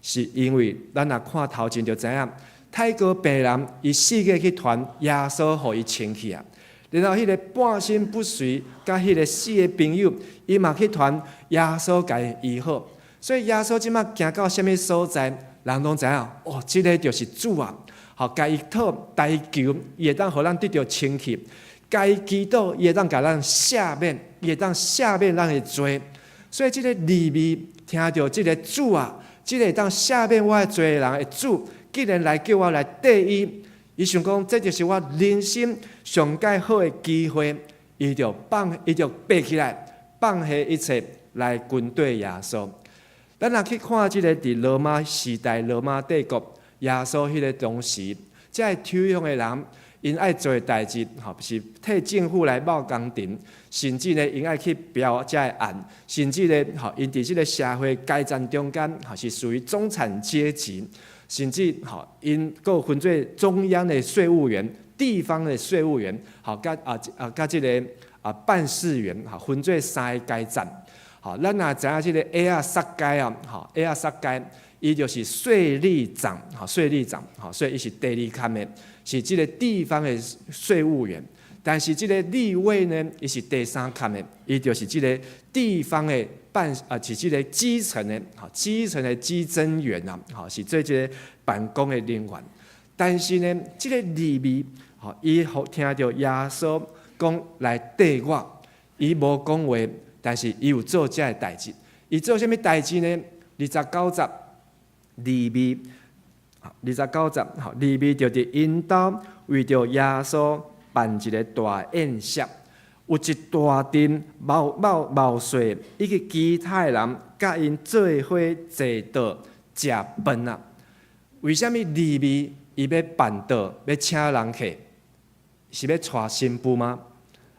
是因為咱若看頭前就知影，泰哥病人伊四界去傳耶穌，予伊清氣啊。然後彼个半身不遂，佮彼个四个朋友，伊嘛去傳耶穌共伊醫好。所以耶穌這擺行到啥物所在，人攏知影哦，這个就是主啊！吼，共伊討代求，伊會當予咱得著清氣；共伊祈禱，伊會當共咱赦免，伊會當赦免咱的罪。所以這个利未聽著這个主啊，這个會當赦免我的罪的人的主，竟然來叫我來綴伊。伊想講，這就是我人生上蓋好的機會，伊就放，伊就爬起來，放下一切來跟綴耶穌。咱若去看這个佇羅馬時代、羅馬帝國耶穌彼个當時，這个抽象的人，𪜶愛做的代誌，吼是替政府來貿工程，甚至呢，𪜶愛去標這个案，甚至呢，吼𪜶佇這个社會階層中間，吼是屬於中產階級。甚至吼，𪜶閣有分做中央的稅務員、地方的稅務員，吼，佮啊啊佮這个啊辦事員，吼分做三个階層。吼，咱若知影這个痞仔撒該啊，吼痞仔撒該，伊就是稅吏長，吼稅吏長，吼所以伊是第二級的，是這个地方的稅務員。但是這个利未呢，伊是第三級的，伊就是這个地方的辦啊，是這个基層的，吼基層的稽徵員啊，吼是做這个辦公的人員。但是呢，這个利未，吼伊予聽著耶穌講來綴我，伊無講話，但是伊有做這个代誌。伊做啥物代誌呢？29節，利未，29節，吼利未就佇𪜶兜為著耶穌辦一个大宴席，有一大陣謀謀謀稅以及其他的人，佮𪜶做伙坐桌食飯啊。為啥物利未伊欲辦桌，欲請人客，是欲娶新婦嗎？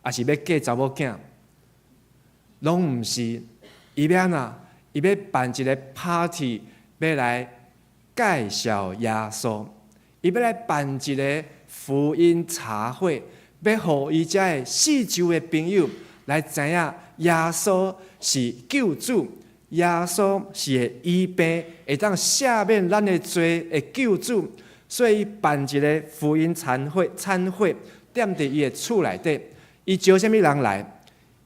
抑是欲嫁查某囝？攏毋是，伊欲按怎？伊欲辦一个 party，欲來介紹耶穌，伊欲來辦一个福音茶會，欲予伊遮的四周的朋友來知影耶穌是救主，耶穌是會醫病、會當赦免咱的罪的救主，所以伊辦一个福音餐會，餐會踮佇伊的厝內底，伊招啥物人來？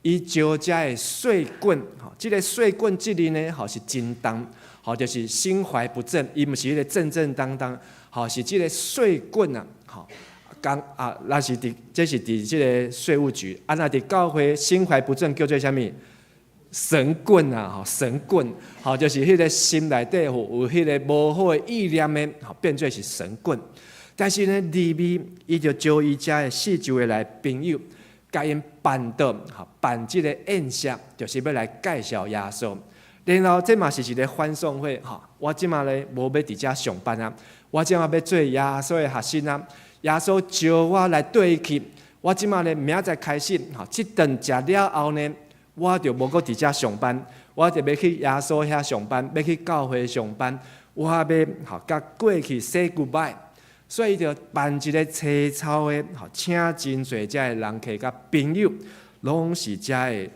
伊招遮的稅棍，吼，這个稅棍這字呢，吼是真重，吼就是心懷不正，伊毋是彼个正正當當，吼是這个稅棍啊，吼，講啊，那是佇這是佇這个稅務局，啊，若佇教會心懷不正叫做啥物？神棍啊，吼神棍，吼就是彼个心內底有有彼个無好的意念的，吼變做是神棍。但是呢，利未伊就招伊遮的四周的來朋友，共𪜶辦桌，吼辦這个宴席，就是欲來介紹耶穌。然後這嘛是一个歡送會，吼！我這馬咧無欲佇遮上班啊，我這馬欲做耶穌的學生啊。耶穌召我來綴伊去，我這馬咧明仔載開始，吼，這頓食了後呢，我就無閣佇遮上班，我就欲去耶穌遐上班，欲去教會上班，我欲吼佮過去 say goodbye。所以伊就辦一个凄操的，吼，請真濟遮的人客佮朋友，攏是遮的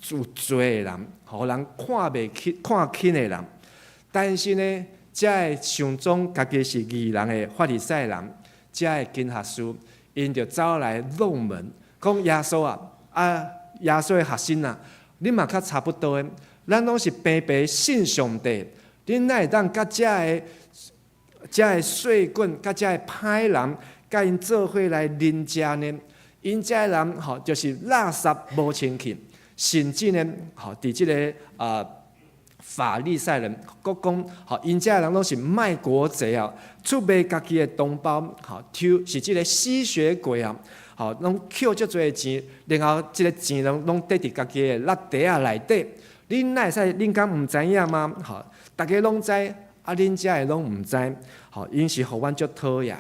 有罪的人，予人看袂起、看輕的人。但是呢，遮的想講家己是義人的法利賽人，遮的經學士，𪜶就走來弄門，講耶穌啊，啊，耶穌的學生啊，恁嘛較差不多的，咱攏是平白信上帝，恁哪會當佮遮的稅棍，佮遮的歹人，佮𪜶做伙來啉食呢？𪜶遮的人吼，就是垃圾無清氣，甚至呢，吼，佇這个法利賽人，閣講吼，𪜶遮的人攏是賣國賊啊，出賣家己的同胞，吼，偷是這个吸血鬼啊，吼，攏抾足濟錢，然後這个錢攏攏綴佇家己的衲袋仔內底。恁哪會使？恁敢毋知影嗎？吼，逐家攏知，啊，恁遮的攏毋知，吼，𪜶是予阮足討厭。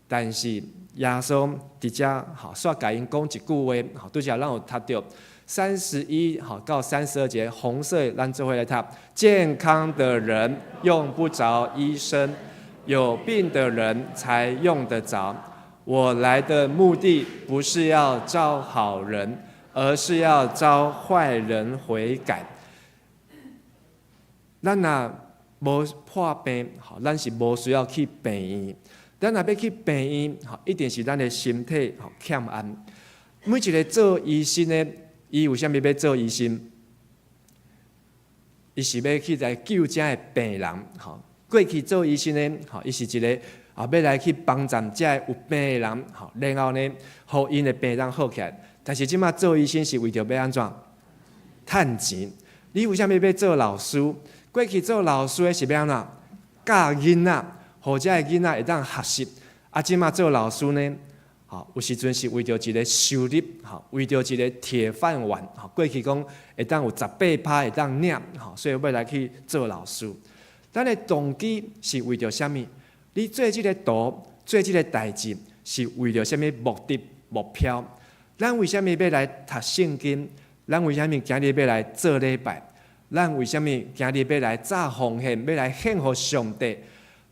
但是耶穌佇遮吼，煞共𪜶講一句話，吼，拄才咱有讀著31號到32節，紅色咱做伙來讀。健康的人用不著醫生，有病的人才用得著。我來的目的不是要召好人，而是要召壞人悔改。咱若無破病，吼，咱是無需要去病院。咱若欲去病院，吼，一定是咱的身體吼欠安。每一个做醫生的，伊為啥物欲做醫生？伊是欲去來救遮的病人，吼。過去做醫生的，吼，伊是一个啊，欲來去幫助遮有病的人，吼，然後呢，予𪜶的病通好起來。但是這馬做醫生是為著欲按怎？趁錢。你為啥物欲做老師？過去做老師的是欲按怎？教囡仔，予遮的囡仔會當學習。啊，這馬做老師呢？吼，有時陣是為著一个收入，吼，為著一个鐵飯碗，吼，過去講會當有18%會當領，吼，所以欲來去做老師。咱的動機是為著啥物？你做這个徒，做這个代誌，是為著啥物目的目標？咱為啥物欲來讀聖經？咱為啥物今日欲來做禮拜？咱為啥物今日欲來早奉獻，欲來獻予上帝？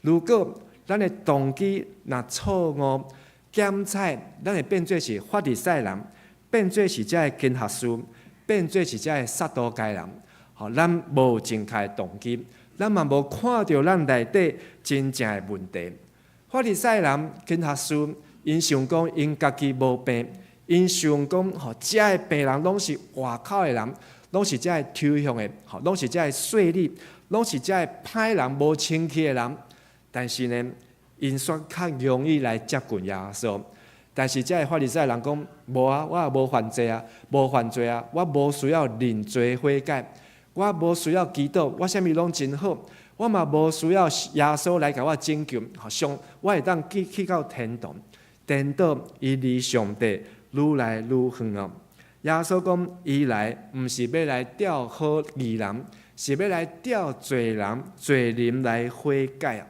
如果咱的動機若錯誤，檢採，咱會變做是法利賽人，變做是遮的經學士，變做是遮的撒都該人。吼，咱無正確的動機，咱嘛無看著咱內底真正的問題。法利賽人、經學士，𪜶想講𪜶家己無病，𪜶想講吼，遮的病人攏是外口的人，攏是遮的抽象的，吼，攏是遮的稅吏，攏是遮的歹人、無清氣的人。但是呢，𪜶煞較容易來接近耶穌。但是遮的法利賽人講，無啊，我也無犯罪啊，無犯罪啊，我無需要認罪悔改，我無需要祈禱，我啥物攏真好，我嘛無需要耶穌來共我拯救，吼，上我會當去到天堂，顛倒伊離上帝愈來愈遠哦。耶穌講，伊來毋是欲來召好義人，是欲來召罪人、罪人來悔改啊。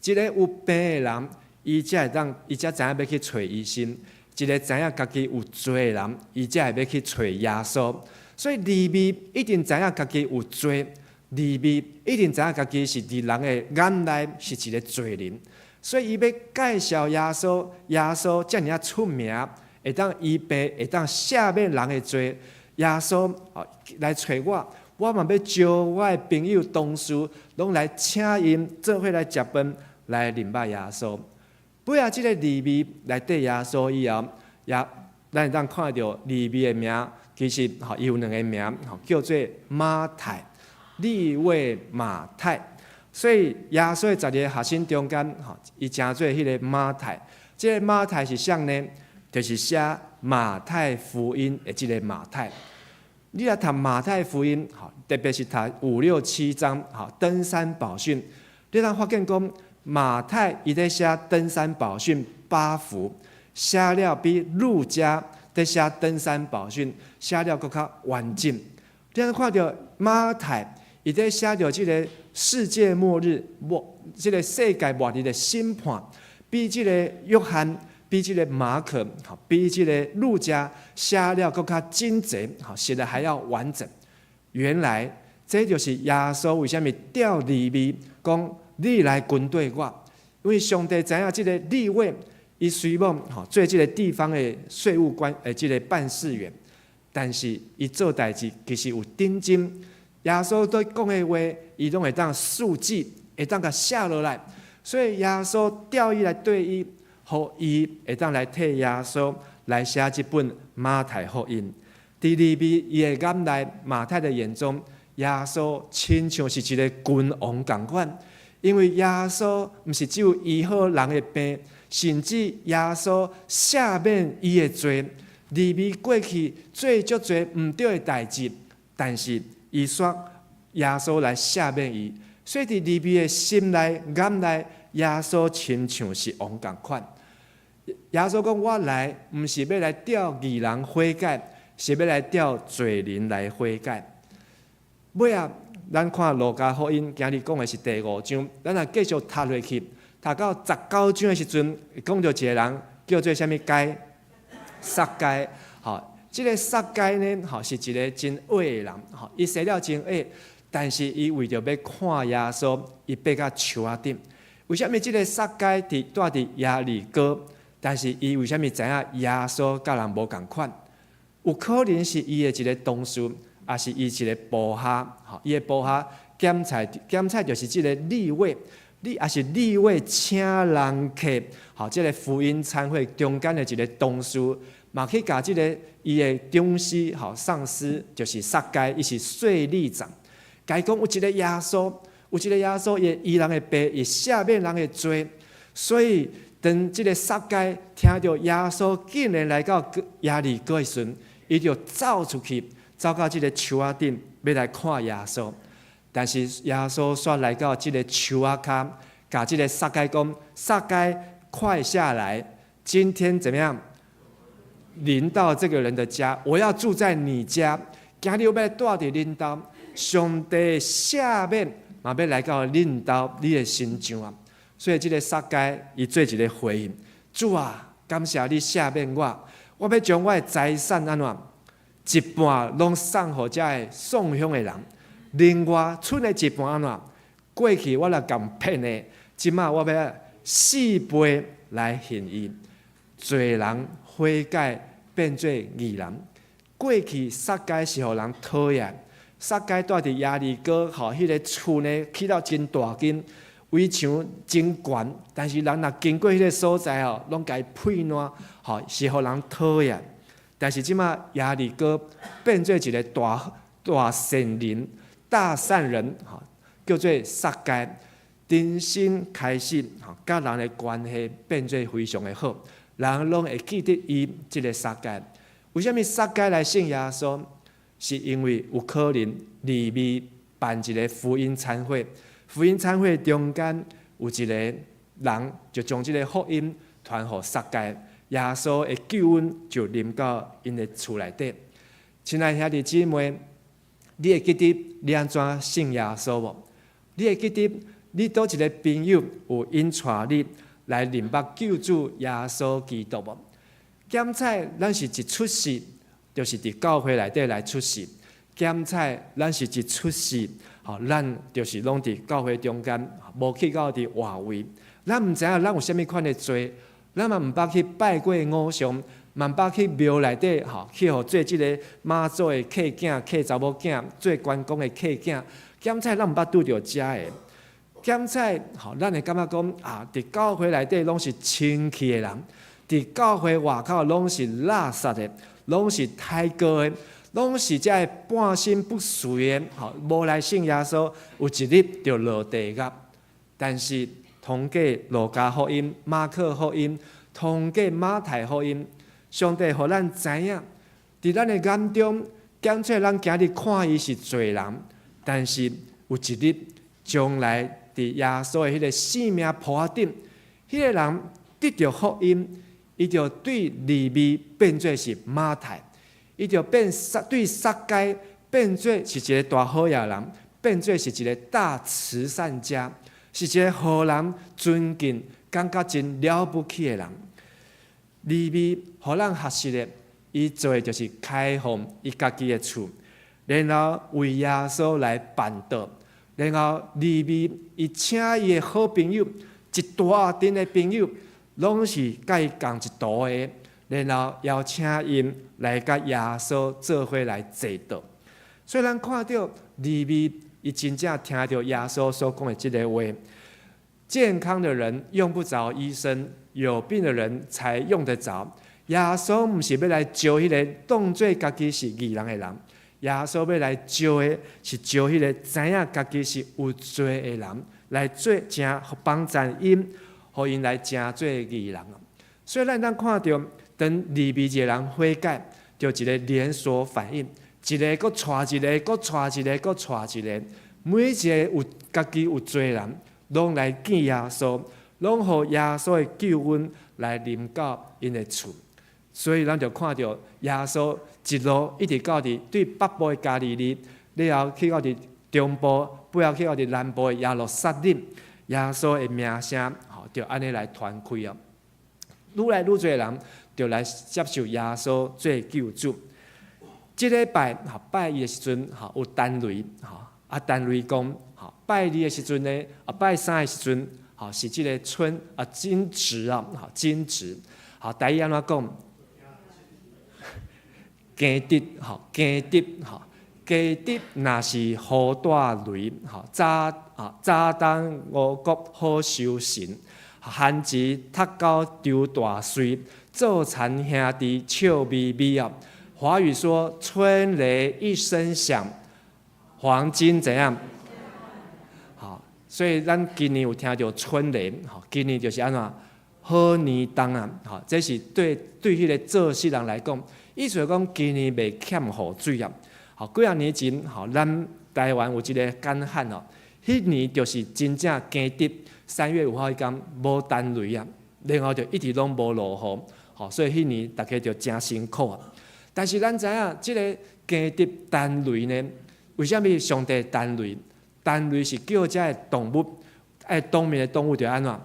一个有病的人，伊才會當，伊才知影欲去揣醫生；一个知影家己有罪的人，伊才會欲去揣耶穌。所以利未一定知影家己有罪，利未一定知影家己是佇人的眼內是一个罪人。所以伊欲介紹耶穌，耶穌遮爾仔出名，會當醫病，會當赦免人的罪。耶穌哦來揣我，我嘛欲招我的朋友同事，攏來請𪜶做伙來食飯，來認捌耶穌。尾仔這个利未來綴耶穌以後，也咱會當看著利未的名，其實吼伊有兩个名，吼叫做馬太，利未馬太。所以耶穌的12个學生中間，吼伊稱做彼个馬太。這个馬太是啥呢？就是寫馬太福音的這个馬太。你來讀馬太福音，吼特別是讀五六七章，吼登山寶訓，你通發現講馬太伊咧寫登山寶訓八福，寫了比路加咧寫登山寶訓寫了閣較完整。你看著馬太，伊咧寫著這个世界末日末，這个世界末日的審判，比這个約翰，比這个馬可，比這个路加寫了閣較精簡，寫得還要完整。原來這就是耶穌為啥物調利未講你來跟綴我，因為上帝知影這个利未，伊雖罔做這个地方的稅務官，這个辦事員，但是伊做代誌其實有認真。耶穌對講的話，伊攏會當速記，會當共寫落來。所以耶穌調伊來綴伊，予伊會當來替耶穌來寫這本馬太福音。佇利未伊的眼內，馬太的眼中，耶穌親像是一个君王仝款，因為耶穌毋是只有醫好人的病，甚至耶穌赦免伊的罪。利未過去做足濟毋對的代誌，但是伊煞耶穌來赦免伊，所以佇利未的心內眼內，耶穌親像是王仝款。耶穌講：我來毋是欲來召義人悔改，是欲來召罪人來悔改。尾仔，咱看路加福音，今日講的是第五章，咱若繼續讀落去，讀到19章的時陣，講著一个人叫做啥物該？撒該。吼，這个撒該呢，吼是一个真矮的人，吼，伊生了真矮，但是伊為著欲看耶穌，伊爬到樹仔頂。為啥物這个撒該佇蹛佇耶利哥？但是伊為啥物知影耶穌佮人無仝款？有可能是伊的一个同事，抑是伊一个部下，吼，伊的部下檢菜，檢菜就是這个利未，你抑是利未請人客，吼，這个福音餐會中間的一个同事，嘛去共這个伊的長司，吼，上司就是撒該，伊是稅吏長，共伊講有一个耶穌，有一个耶穌，伊會醫人的病，會赦免人的罪，所以當這个撒該聽著耶穌竟然來到耶利哥的時陣，伊就走出去，走到這个樹仔頂，欲來看耶穌。但是耶穌煞來到這个樹仔跤，共這个撒該講：撒該，快下來！今天怎麼樣？臨到這个人的家，我要住在你家。今日我欲蹛佇恁兜，上帝赦免嘛欲來到恁兜，你的身上啊！所以這个撒該伊做一个回應：主啊，感謝你赦免我，我欲將我的財產按怎一半攏送予遮个送香的人，另外賰的一半按怎過去我若共騙的，這馬我欲四倍來還伊。罪人悔改變做義人，過去撒該是予人討厭，撒該蹛佇耶利哥，吼，彼个厝呢起到真大間，圍牆真懸，但是人若經過彼个所在吼，攏共伊屁爛，吼是予人討厭。但是這馬耶利哥變做一个大大善人、大善人，吼叫做撒該，重新開始吼，佮人的關係變做非常的好，人攏會記得伊這个撒該。為啥物撒該來信耶穌？是因為有可能利未辦一个福音餐會，福音餐會中間有一个人就將這个福音傳予撒該，耶穌的救恩就臨到𪜶的厝內底。親愛兄弟姊妹，你會記得你按怎信耶穌無？你會記得你佗一个朋友有引帶你來認捌救主耶穌基督無？檢采咱是一出世，就是佇教會內底來出世。檢采咱是一出世，吼，咱就是攏佇教會中間，無去到佇外圍。咱毋知影咱有啥物款的罪，咱嘛毋捌去拜過偶像，嘛毋捌去廟內底，吼，去予做這个媽祖的契囝、契查某囝，做關公的契囝。檢采咱毋捌拄著遮个。檢采吼，咱會感覺講啊，佇教會內底攏是清氣的人，佇教會外口攏是垃圾的，攏是刣過的，攏是遮个半身不遂的，吼，無來信耶穌，有一日就落地獄。但是通過路加福音、馬可福音、通過馬太福音，上帝予咱知影，佇咱的眼中，檢采咱今日看伊是罪人，但是有一日將來佇耶穌的彼个性命簿仔頂，彼个人得著福音，伊就對利未變做是馬太，伊就變撒對撒該變做是一个大好野人，變做是一個大慈善家，是一個予人尊敬、感覺真了不起的人。利未予咱學習的，伊做的就是開放伊家己的厝，然後為耶穌來辦道。然後利未伊請伊的好朋友，一大陣的朋友，攏是佮伊仝一途的，然後邀請𪜶來佮耶穌做伙來坐道。所以咱看著利未，伊真正聽著耶穌所講的這个話：健康的人用不著醫生，有病的人才用得著。耶穌毋是欲來召彼個當做家己是義人的人，耶穌欲來召的是召彼個知影家己是有罪的人，來做成幫贊𪜶，予𪜶來成做義人。所以咱當看著當利未一个人悔改，就一个連鎖反應，一个閣帶一个，閣帶一個，閣帶一个，每一个有家己有罪的人，攏來見耶穌，攏予耶穌的救恩來臨到𪜶的厝。所以咱就看著耶穌一路一直到佇對北部的加利利，了後去到佇中部，背後去到佇南部的耶路撒冷，耶穌的名聲吼就按呢來傳開哦。愈來愈濟人就來接受耶穌做救主。這禮拜吼拜一的時陣吼有陳雷吼啊，陳雷講吼拜二的時陣呢啊拜三的時陣吼是這个春啊驚蟄啊吼驚蟄，好台語按怎講？驚蟄吼驚蟄吼驚蟄，若是雨帶雷吼早啊早冬五穀好收成，番薯讀到張大穗，做田兄弟笑眯眯啊。華語說春雷一聲響，黃金怎樣？好，所以咱今年有聽著春雷，吼，今年就是按怎好年冬啊，吼，這是對對彼个做穡人來講，意思講今年袂欠雨水啊。吼，幾仔年前，吼，咱台灣有一个乾旱哦，彼年就是真正驚蟄，3月5號彼工無陳雷啊，然後就一直攏無落雨，吼，所以彼年大家就誠辛苦啊。但是咱知影，這个驚蟄陳雷呢？為啥物上帝陳雷？陳雷是叫這个動物，愛冬眠的動物就按怎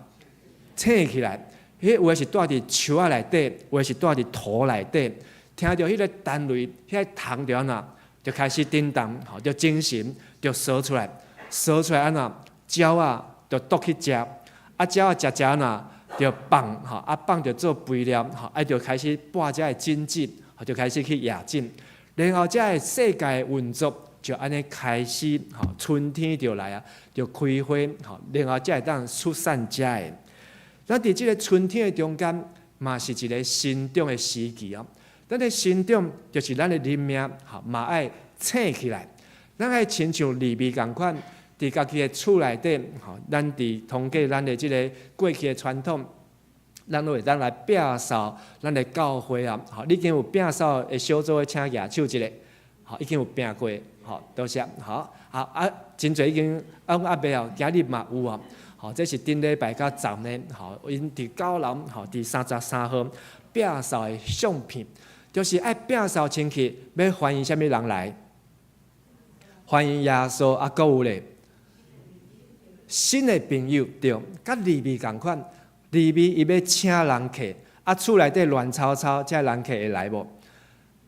醒起來？彼有的是蹛佇樹仔內底，有的是蹛佇土內底。聽著彼个陳雷，彼个蟲就按怎就開始叮當，吼，就精神就踅出來，踅出來按怎鳥仔就啄去食，啊鳥仔食食按怎就放，吼，啊放就做肥料，吼，啊就開始播這个種子。就開始去野種，然後這个世界運作就按呢開始，吼，春天就來啊，就開花，吼，然後才會當出產這个。咱佇這个春天的中間，嘛是一个成長的時期哦。咱的成長就是咱的靈命，吼，嘛愛醒起來。咱愛親像利未仝款，佇家己的厝內底，吼，咱佇通過咱的這个過去的傳統。咱攏會當來摒掃咱的教會啊！吼，你已經有摒掃的小組的，請舉手一下，吼，已經有摒過，吼，多謝，好，好啊，真濟已經啊，阮猶未哦，今日嘛有啊，吼，這是頂禮拜佮昨呢，吼，𪜶佇九樓，吼，佇33號摒掃的相片，就是愛摒掃清氣，欲歡迎啥物人來？歡迎耶穌啊，閣有咧新的朋友，對，佮利未仝款。利未伊欲請人客，啊厝內底亂糟糟，這人客會來無？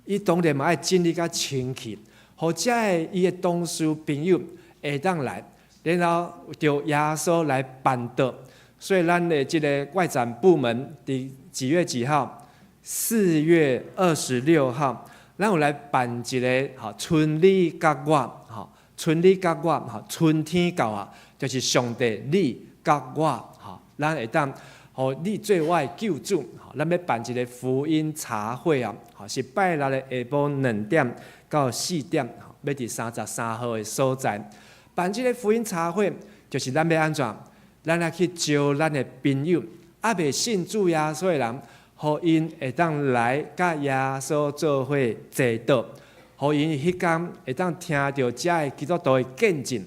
伊當然嘛愛整理較清氣，予這个伊的同事朋友會當來，然後就耶穌來辦桌。所以咱的這个外展部門佇幾月幾號？4月26號，咱有來辦一个吼春你佮我，吼春你佮我，吼春天到啊，就是上帝你佮我，吼咱會當。予你做我的救主，吼，咱欲辦一个福音茶會啊，吼，是拜六的下晡2點到4點，欲佇33號的所在辦這个福音茶會，就是咱欲按怎？咱來去招咱的朋友，猶未信主耶穌的人，予𪜶會當來佮耶穌做伙坐桌，予𪜶彼工會當聽著遮个基督徒的見證，予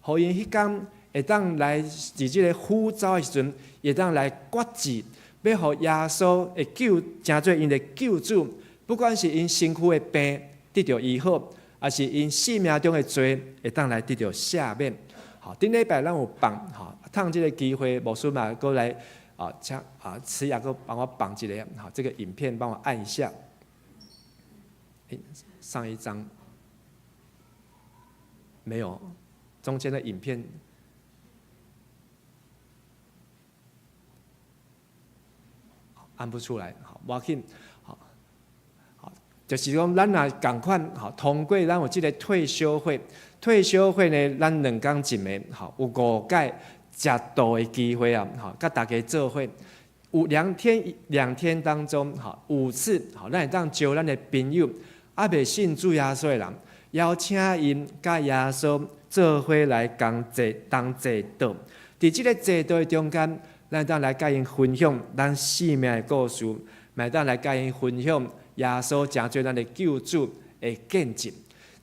𪜶彼工會當來佇這个呼召的時陣，會當來決志，欲予耶穌的救，成做𪜶的救主。不管是𪜶身軀的病得著醫好，抑抑是𪜶生命中的罪會當來得著赦免。好，頂禮拜咱有放，吼，趁這个機會，牧師嘛閣來啊，請啊，慈雅閣幫我放一个，好，這個影片幫我按一下。欸，上一張沒有，中間的影片按不出來，好，無要緊，好，好，就是講咱若仝款，好，通過咱有這个退修會，退修會呢，咱兩工一暝，好，有五擺食道的機會啊，好，佮大家做伙，有兩天兩天當中，好，五次，好，咱會當招咱的朋友，猶未信主耶穌的人，邀請𪜶佮耶穌做伙來共坐同坐桌。佇這个坐桌的中間，咱會當來佮𪜶分享咱生命的故事，嘛會當來佮𪜶分享耶穌成做咱的救主的見證。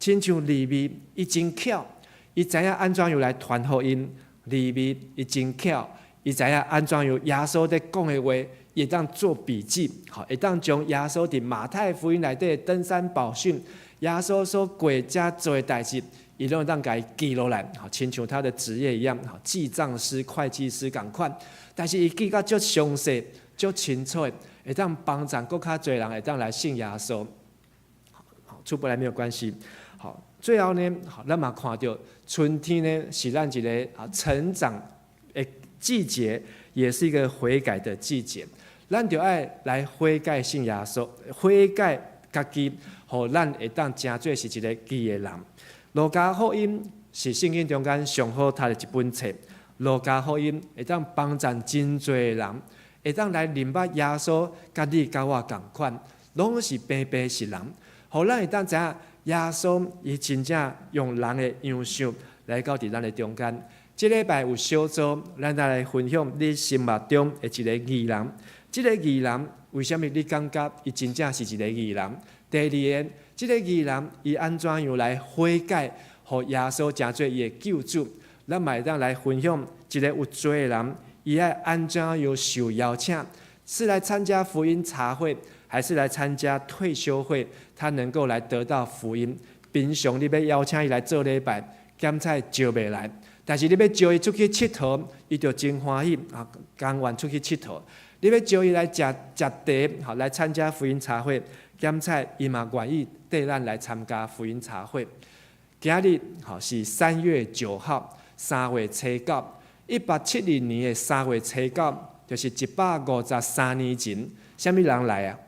親像利未，伊真巧，伊知影按怎樣來傳福音。利未伊真巧，伊知影按怎樣耶穌佇講的話，伊會當做筆記，吼，會當將耶穌佇馬太福音內底的登山寶訓，耶穌所過遮做的代誌，伊攏會當共伊記落來，吼，親像他的職業一樣，吼，記帳師、會計師仝款。但是伊記甲足詳細、足清楚的，會當幫助閣較濟人會當來信耶穌。好，出不來沒有關係。好，最後呢，好，咱嘛看著春天呢是咱一个啊成長的季節，也是一個悔改的季節。咱著愛來悔改信耶穌，悔改家己，予咱會當成做是一个義的人。路加福音是聖經中間上好讀的一本冊。路加福音會當幫助真濟人，會當來認捌耶穌，佮你佮我仝款，攏是平平是人，予咱會當知影耶穌伊真正用人的樣式來到佇咱的中間。這禮拜有小組，咱來分享你心目中的一个義人。這个義人為啥物你感覺伊真正是一个義人？第二个，這个義人伊按怎樣來悔改，予耶穌成做伊的救主？咱嘛會當來分享一个有罪的人，伊愛按怎樣受邀請？是來參加福音茶會，還是來參加退修會？他能夠來得到福音。平常你欲邀請伊來做禮拜，檢菜招袂來；但是你欲招伊出去𨑨迌，伊就真歡喜啊，甘願出去𨑨迌。你欲招伊來食食茶，好來參加福音茶會，檢菜伊嘛願意綴咱來參加福音茶會。今日吼是3月9號，3月初9，1872年的三月初九，就是153年前，啥物人來啊？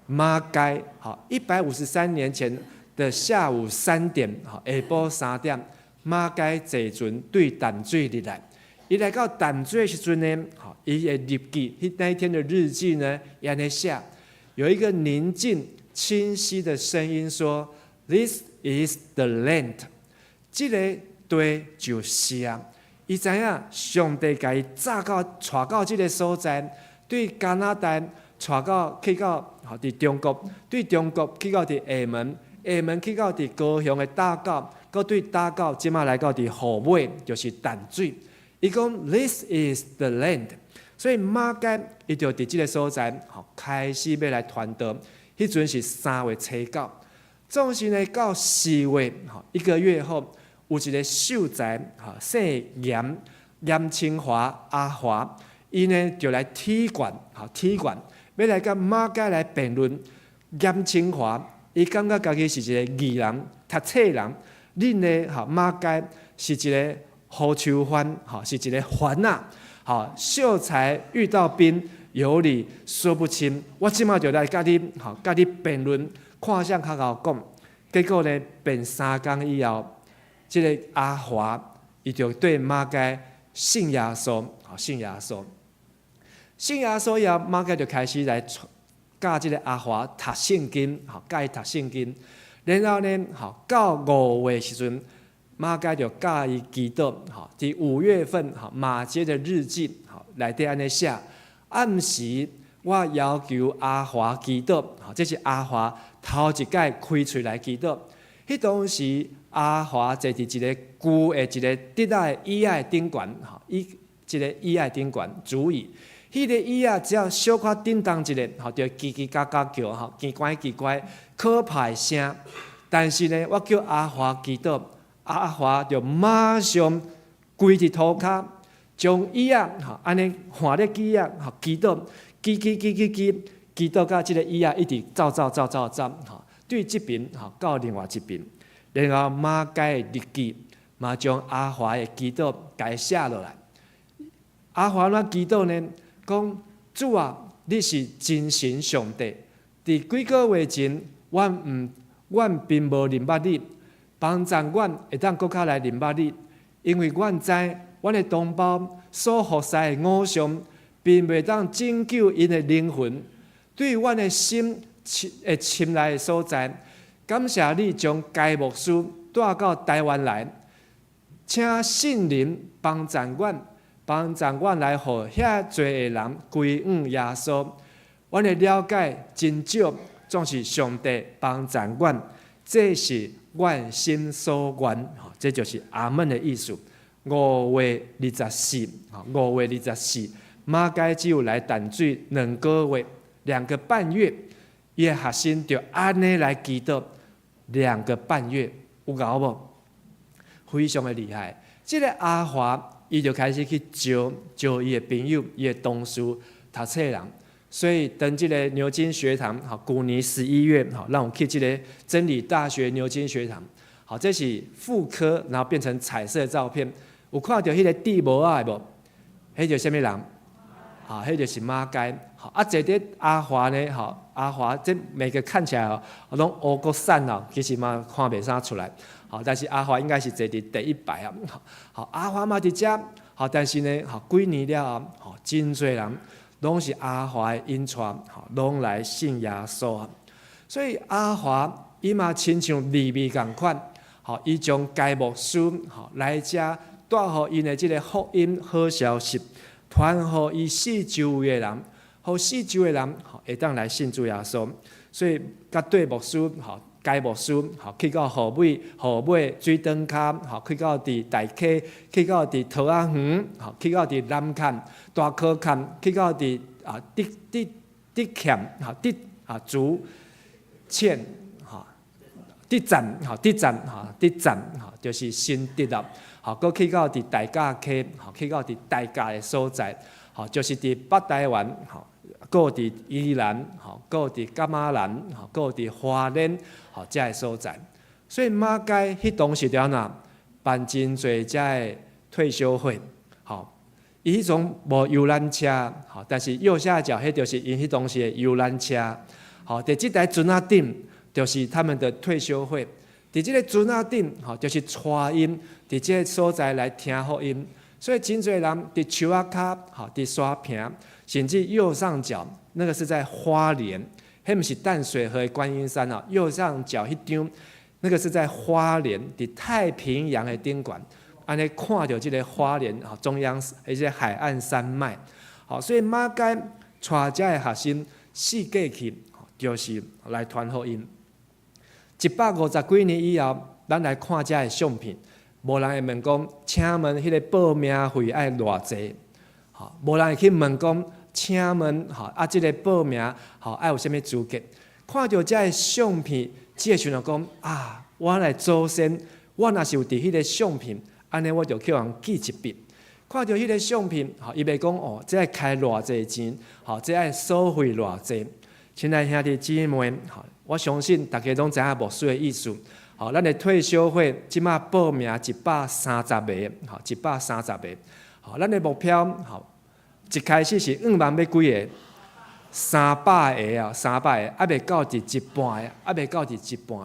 馬偕，吼，153年前的下午三點，吼，下晡三點，馬偕坐船對淡水入來。伊來到淡水的時陣呢，吼，伊的日記，彼那一天的日記呢，伊按呢寫，有一個寧靜清晰的聲音說：“This is the land。”這個地就是啊。伊知影上帝共伊紮到帶到這个所在，對加拿大帶到去到吼佇中國，對中國去到佇廈門，廈門去到佇高雄的大甲，閣對大甲這馬來到佇虎尾，就是淡水。伊講 This is the land，所以馬偕伊就佇這个所在吼開始欲來傳道。彼陣是3月初9，總是呢到4月吼一個月後，有一个秀才吼姓嚴，嚴清華阿華，伊呢就來體館吼體館，欲來佮馬偕來辯論。嚴清華伊感覺家己是一个義人、讀冊人，恁呢吼馬偕是一个胡鬚番吼，是一个番仔吼，秀才遇到兵，有理說不清。我這馬就來佮你吼，佮你辯論，看誰較𠢕講。結果呢，辯三工以後，這个阿華伊就對馬偕信耶穌，吼信耶穌。信耶穌以後，馬偕就開始來教這个阿華讀聖經，吼教伊讀聖經。然後呢，吼到5月時陣，馬偕就教伊祈禱，吼佇5月份，吼馬偕的日記，吼內底按呢寫，暗時我要求阿華祈禱，吼這是阿華頭一擺開喙來祈禱。彼當時阿華坐佇一个舊的一个竹仔的椅仔頂懸，吼椅一个椅仔頂懸竹椅，彼个椅仔只要小可振動一下，吼就吱吱嘎嘎叫，吼奇怪奇怪可怕的聲。但是呢，我叫阿華祈禱，阿華就馬上跪佇塗跤，將椅仔吼按呢換咧椅仔吼祈禱，祈祈祈祈祈，祈禱到這个椅仔一直走走走走走吼，對這爿吼到另外一爿，然後馬偕的日記嘛將阿華的祈禱共伊寫落來。阿華怎祈禱呢？講主啊，你是真神上帝。佇幾个月前，阮毋，阮並無認捌你，幫助阮會當閣較來認捌你，因為阮知阮的同胞所服侍的偶像，並袂當拯救𪜶的靈魂。對阮的心的心內的所在，感謝你將該牧師帶到台灣來，請聖靈幫助阮，幫助阮來予遐濟的人歸向耶穌。阮的了解真少，總是上帝幫助阮，這是阮心所願。這就是阿門的意思。5月24，5月24，馬偕只有來淡水2個月，2個半月，伊的學生就按呢來祈禱2個半月，有𠢕無？非常的厲害。這个阿華，伊就開始去招招伊的朋友、伊的同事、讀冊人。所以，等這个牛津學堂，吼，舊年11月，吼，咱有去這个真理大學牛津學堂，好，這是復刻，然後變成彩色照片。有看著彼个戴帽仔的無？彼就啥物人？啊，彼就是馬偕。好，啊，坐佇阿華呢？吼，阿華這每個看起來哦，攏烏國散哦，其實嘛看袂啥出來。好，但是阿華應該是坐佇第一排啊。好，阿華嘛佇遮。好，但是呢，吼，幾年了後，吼，真濟人攏是阿華的引帶，吼，攏來信耶穌。所以阿華伊嘛親像利未仝款，吼，伊將該牧師吼來遮帶予𪜶的這个福音好消息，傳予伊四周圍的人，予四周的人吼會當來信主耶穌。所以佮對牧師吼，該牧師吼去到虎尾、虎尾水轉跤，吼去到佇大溪，去到佇桃仔園，吼去到佇南崁、大溪崁，去到佇啊竹竹竹塹吼竹啊竹塹吼竹棧吼竹棧吼竹棧吼，就是新竹啦。吼，閣去到佇大甲溪，吼去到佇大甲的所在，吼就是佇北台灣，吼，閣佇宜蘭，吼，閣佇噶瑪蘭，吼，閣佇花蓮，吼，遮个所在。所以馬偕彼當時就按怎辦真濟遮个退修會，吼，伊彼種無遊覽車，吼，但是右下角彼就是𪜶彼當時的遊覽車，吼，佇這台船仔頂就是他們的退修會，佇這个船仔頂，吼，就是帶𪜶佇這个所在來聽福音，所以真濟人佇樹仔跤，吼，佇沙坪，甚至右上角那個是在花蓮，彼毋是淡水河的觀音山哦，右上角彼張，那個是在花蓮，佇太平洋的頂懸，按呢看著這个花蓮吼中央彼個海岸山脈，好，所以馬偕帶遮个學生四界去，就是來傳福音。150幾年以後，咱來看遮个相片，無人會問講，請問彼个報名費愛偌濟？吼，無人會去問講，請問吼啊，這个報名吼愛有啥物資格？看著遮个相片，只會想著講啊，我的祖先，我若是有佇彼个相片，按呢我就去予人記一筆。看著彼个相片，吼，伊袂講哦，這愛開偌濟錢，吼，這愛收費偌濟。親愛兄弟姊妹，吼，我相信大家攏知影牧師的意思。吼，咱的退修會這馬報名130個，吼，130個。吼，咱的目標，吼，一開始是五萬欲幾个？300個啊，300個，猶未到佇一半，猶未到佇一半。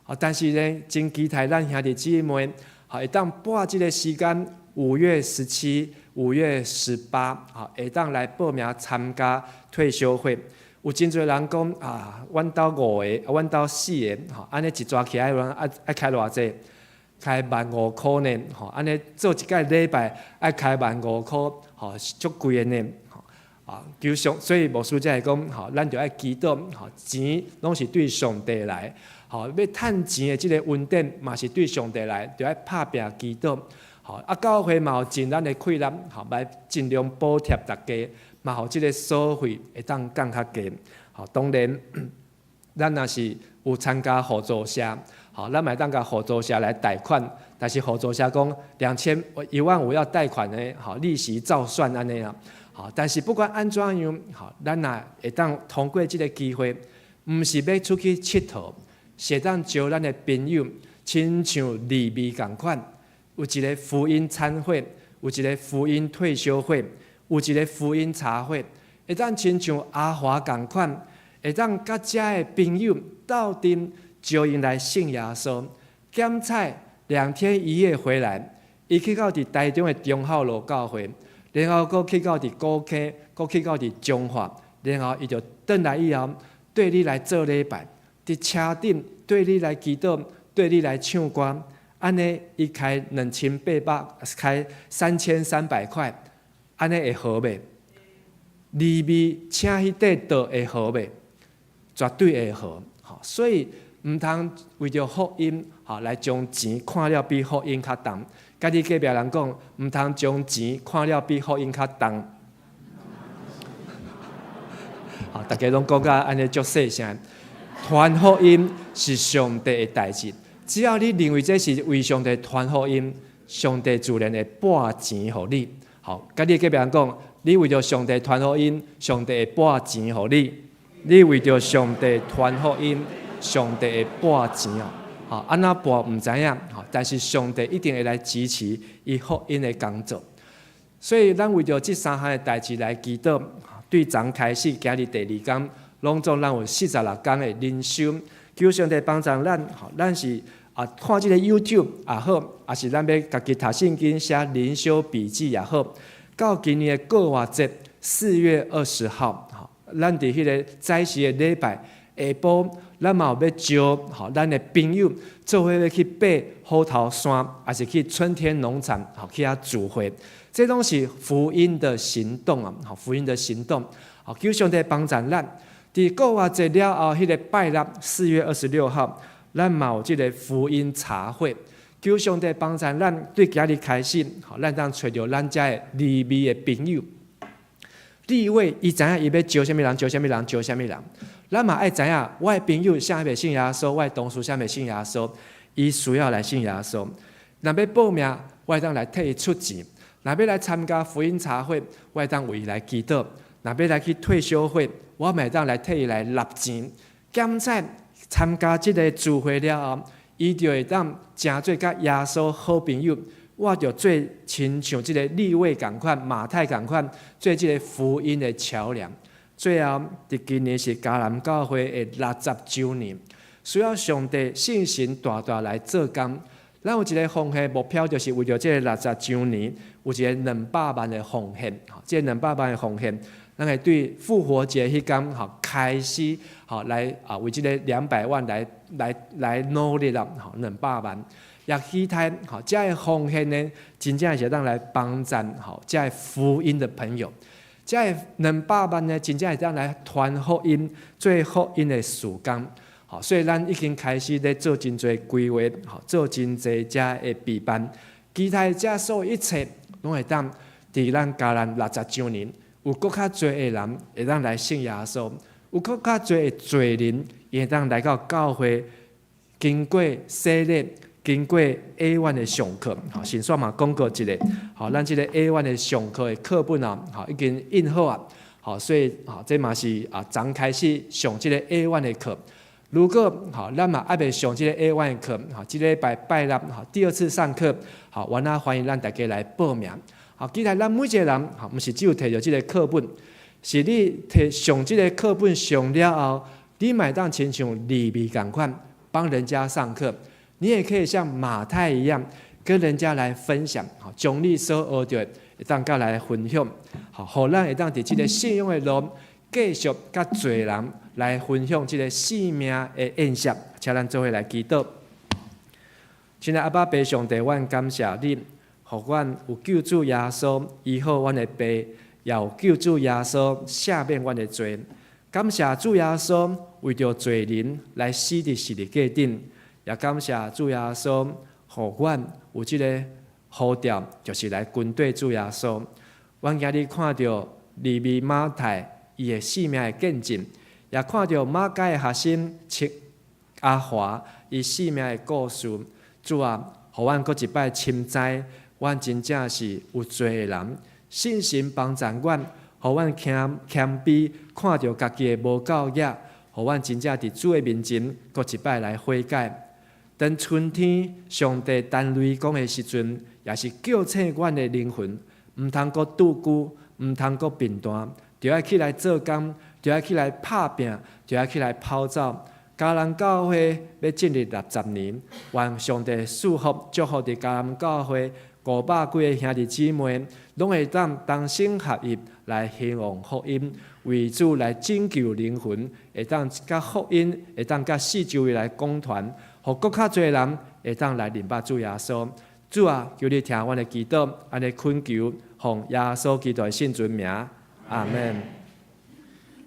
吼，但是呢，真期待咱兄弟姊妹，吼，會當撥這个時間，5月17、5月18，吼，會當來報名參加退修會。有真濟人講啊，阮兜五個，啊，阮兜四个，吼，按呢一逝起來，愛愛開偌濟？開15,000箍呢，吼，按呢做一擺禮拜愛開萬五箍，吼，足貴的呢，吼，啊，求上，所以牧師才會講，吼，咱就愛祈禱，吼，錢攏是對上帝來，吼，欲趁錢的這个恩典嘛是對上帝來，就愛拍拚祈禱，吼，啊，教會嘛有盡咱的氣力，吼，來盡量補貼大家。嘛，予這个所費會當降較低。吼，當然，咱若是有參加合作社，吼，咱嘛會當共合作社來貸款，但是合作社講2000，15,000要貸款呢，吼，利息照算按呢啦，吼，但是不管按怎樣，吼，咱若會當通過這个機會，毋是欲出去𨑨迌，是會當招咱的朋友，親像利未仝款，有一个福音餐會，有一个福音退修會，有一个福音茶會，會當親像阿華仝款，會當佮遮的朋友鬥陣招𪜶來信耶穌，減菜2天1夜回來，伊去到佇台中的忠孝路教會，然後閣去到佇古坑，閣去到佇彰化，然後伊就轉來以後，綴你來做禮拜，佇車頂綴你來祈禱，綴你來唱歌，按呢伊開2800，開3300塊，按呢會好袂？利未請彼塊桌會好袂？絕對會好，吼！所以毋通為著福音，吼來將錢看了比福音較重。共你隔壁人講，毋通將錢看了比福音較重。吼，逐家攏講甲按呢足細聲。傳福音是上帝的代誌，只要你認為這是為上帝傳福音，上帝自然會撥錢予你。吼，共你隔壁人講，你為著上帝傳福音，上帝會撥錢予你。你為著上帝傳福音，上帝會撥錢哦。吼，按怎撥毋知影，吼，但是上帝一定會來支持伊福音的工作。所以，咱為著這三項的代誌來祈禱，對昨開始，今日第二工，攏總咱有46工的靈修，求上帝幫助咱，吼，咱是啊看這个 YouTube 也好，抑是咱欲家己讀聖經寫靈修筆記也好，到今年的復活節4月20號。咱佇彼个早時的禮拜下晡，咱嘛有欲招吼咱的朋友做伙欲去爬虎頭山，抑是去春天農場，吼去遐聚會。這攏是福音的行動啊！吼，福音的行動，吼，求上帝幫助咱。佇復活節了後，彼个拜六4月26號，咱嘛有這个福音茶會。求上帝幫助咱，對今日開始，吼，咱當揣著咱遮的利未的朋友。利未伊知影伊欲招啥物人，招啥物人，招啥物人。咱嘛愛知影，我的朋友啥未信耶穌，我的同事啥未信耶穌，伊需要來信耶穌。若欲報名，我會當來替伊出錢；若欲來參加福音茶會，我會當為伊來祈禱；若欲來去退修會，我嘛會當來替伊來納錢。減菜參加這个聚會了後，伊就會當成做佮耶穌好朋友。我就做親像這个利未仝款、馬太仝款，做這个福音的橋梁。最後，佇今年是迦南教會的60週年，需要上帝聖神大大來做工。咱有一个奉獻目標，就是為著這个60週年，有一个兩百萬的奉獻。這兩百萬的奉獻，咱會對復活節彼工吼開始吼來啊，為這个200萬來努力啦，吼兩百萬。也期待吼，遮个奉獻呢，真正是會當來幫贊吼，遮个福音的朋友，遮个兩百萬呢，真正會當來傳福音、做福音的事工。吼，所以咱已經開始咧做真濟規劃，吼，做真濟遮的備辦，期待遮所有一切攏會當佇咱迦南60週年，有閣較濟的人會當來信耶穌，有閣較濟的罪人會當來到教會，經過洗禮。經過 A one 的上課，吼，先煞嘛講過一个，吼，咱這个 A one 的上課的課本啊，吼，已經印好啊，吼，所以吼，這嘛是啊，昨開始上這个 A one 的課。如果吼，咱嘛猶未上這个 A one 的課，吼，這禮拜拜六吼，第二次上課，吼，阮仔歡迎咱大家來報名。吼，期待咱每一个人，吼，毋是只有提著這个課本，是你提上這个課本上了後，你嘛會當親像利未仝款，幫人家上課。你也可以像馬太一樣，跟人家來分享，吼，將你所學著的會當佮來分享，吼，予咱會當佇這个信仰的路繼續佮濟人來分享這个生命的宴席。請咱做伙來祈禱。親愛的阿爸父上帝，阮感謝你，予阮有救主耶穌醫好阮的病，也有救主耶穌赦免阮的罪。感謝主耶穌為著罪人來死佇十字架頂。也感謝主耶穌，予阮有這个呼召，就是來跟綴主耶穌。阮今日看著利未馬太伊的生命的見證，也看著馬偕的學生穿阿華伊性命的故事。主啊，予阮閣一擺深知，阮真正是有罪的人。聖神幫助阮，予阮謙謙卑，看著家己的無夠額，予阮真正佇主的面前閣一擺來悔改。當春天上帝彈雷公的時陣，也是叫醒阮的靈魂，毋通閣拄久，毋通閣貧惰，著愛起來做工，著愛起來拍拚，著愛起來跑走。迦南教會欲進入60年，願上帝賜福祝福佇迦南教會500幾个兄弟姊妹，攏會當同心合意來興旺福音，為主來拯救靈魂，會當佮福音，會當佮四周圍來廣傳，予閣較濟人會當來認捌主耶穌。主啊，求你聽阮的祈禱，按呢懇求，奉耶穌基督的聖尊名，阿門。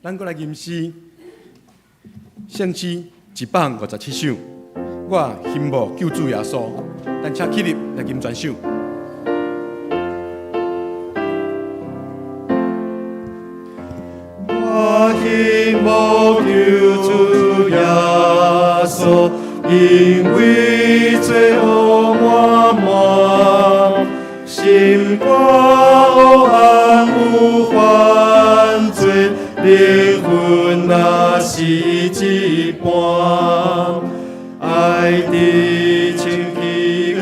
咱閣來吟詩，聖詩157首。我欣慕救主耶穌，咱請起立來吟全首。我欣慕救主耶穌，因為罪惡滿滿，心肝黑暗有犯罪，靈魂若死一半，愛佇清氣的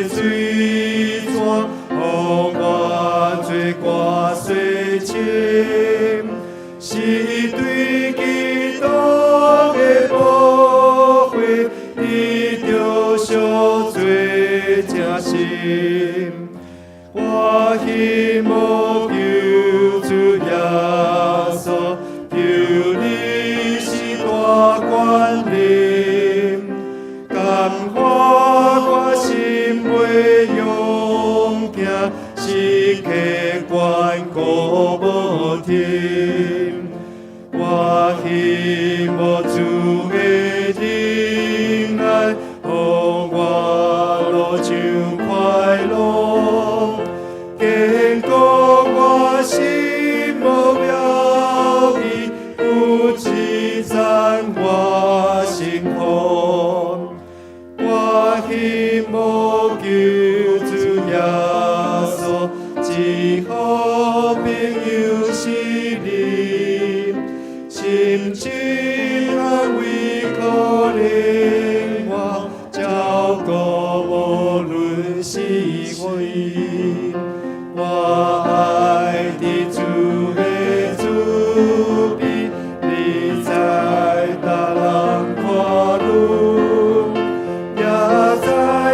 水泉，予我罪過洗清，是對基督的寶血，得著贖罪正心。我欣慕救主耶穌，求你是大權能，感化我心袂勇驚，時刻堅固無停。我欣慕主的仁愛，予我路上快樂，堅固我心無搖移，有至讚我心坎。我欣慕救主耶穌，至好朋友是你，深情安慰可憐我，照顧無論是非。我愛佇主的慈悲，你知逐人看路，也知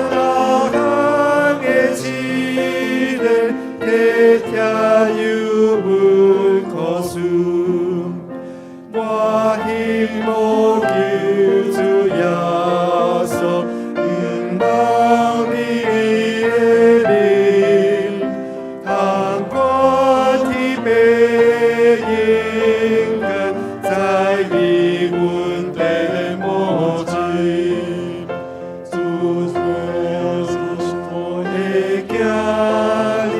逐項的試煉，體貼尤阮苦事。我欣慕救主耶穌，毋忘你的靈，通看天父應允，在伊恩典無盡。主我的囝兒，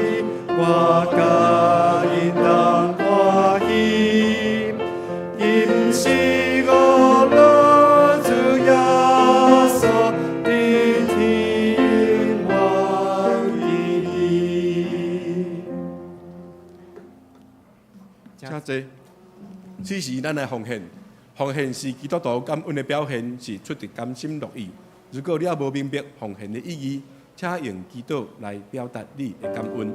我佮𪜶同歡喜。今時我樂主耶穌，佇天永見你。請坐。此時咱來奉獻，奉獻是基督徒感恩的表現，是出自甘心樂意。如果你猶無明白奉獻的意義，請用祈禱來表達你的感恩。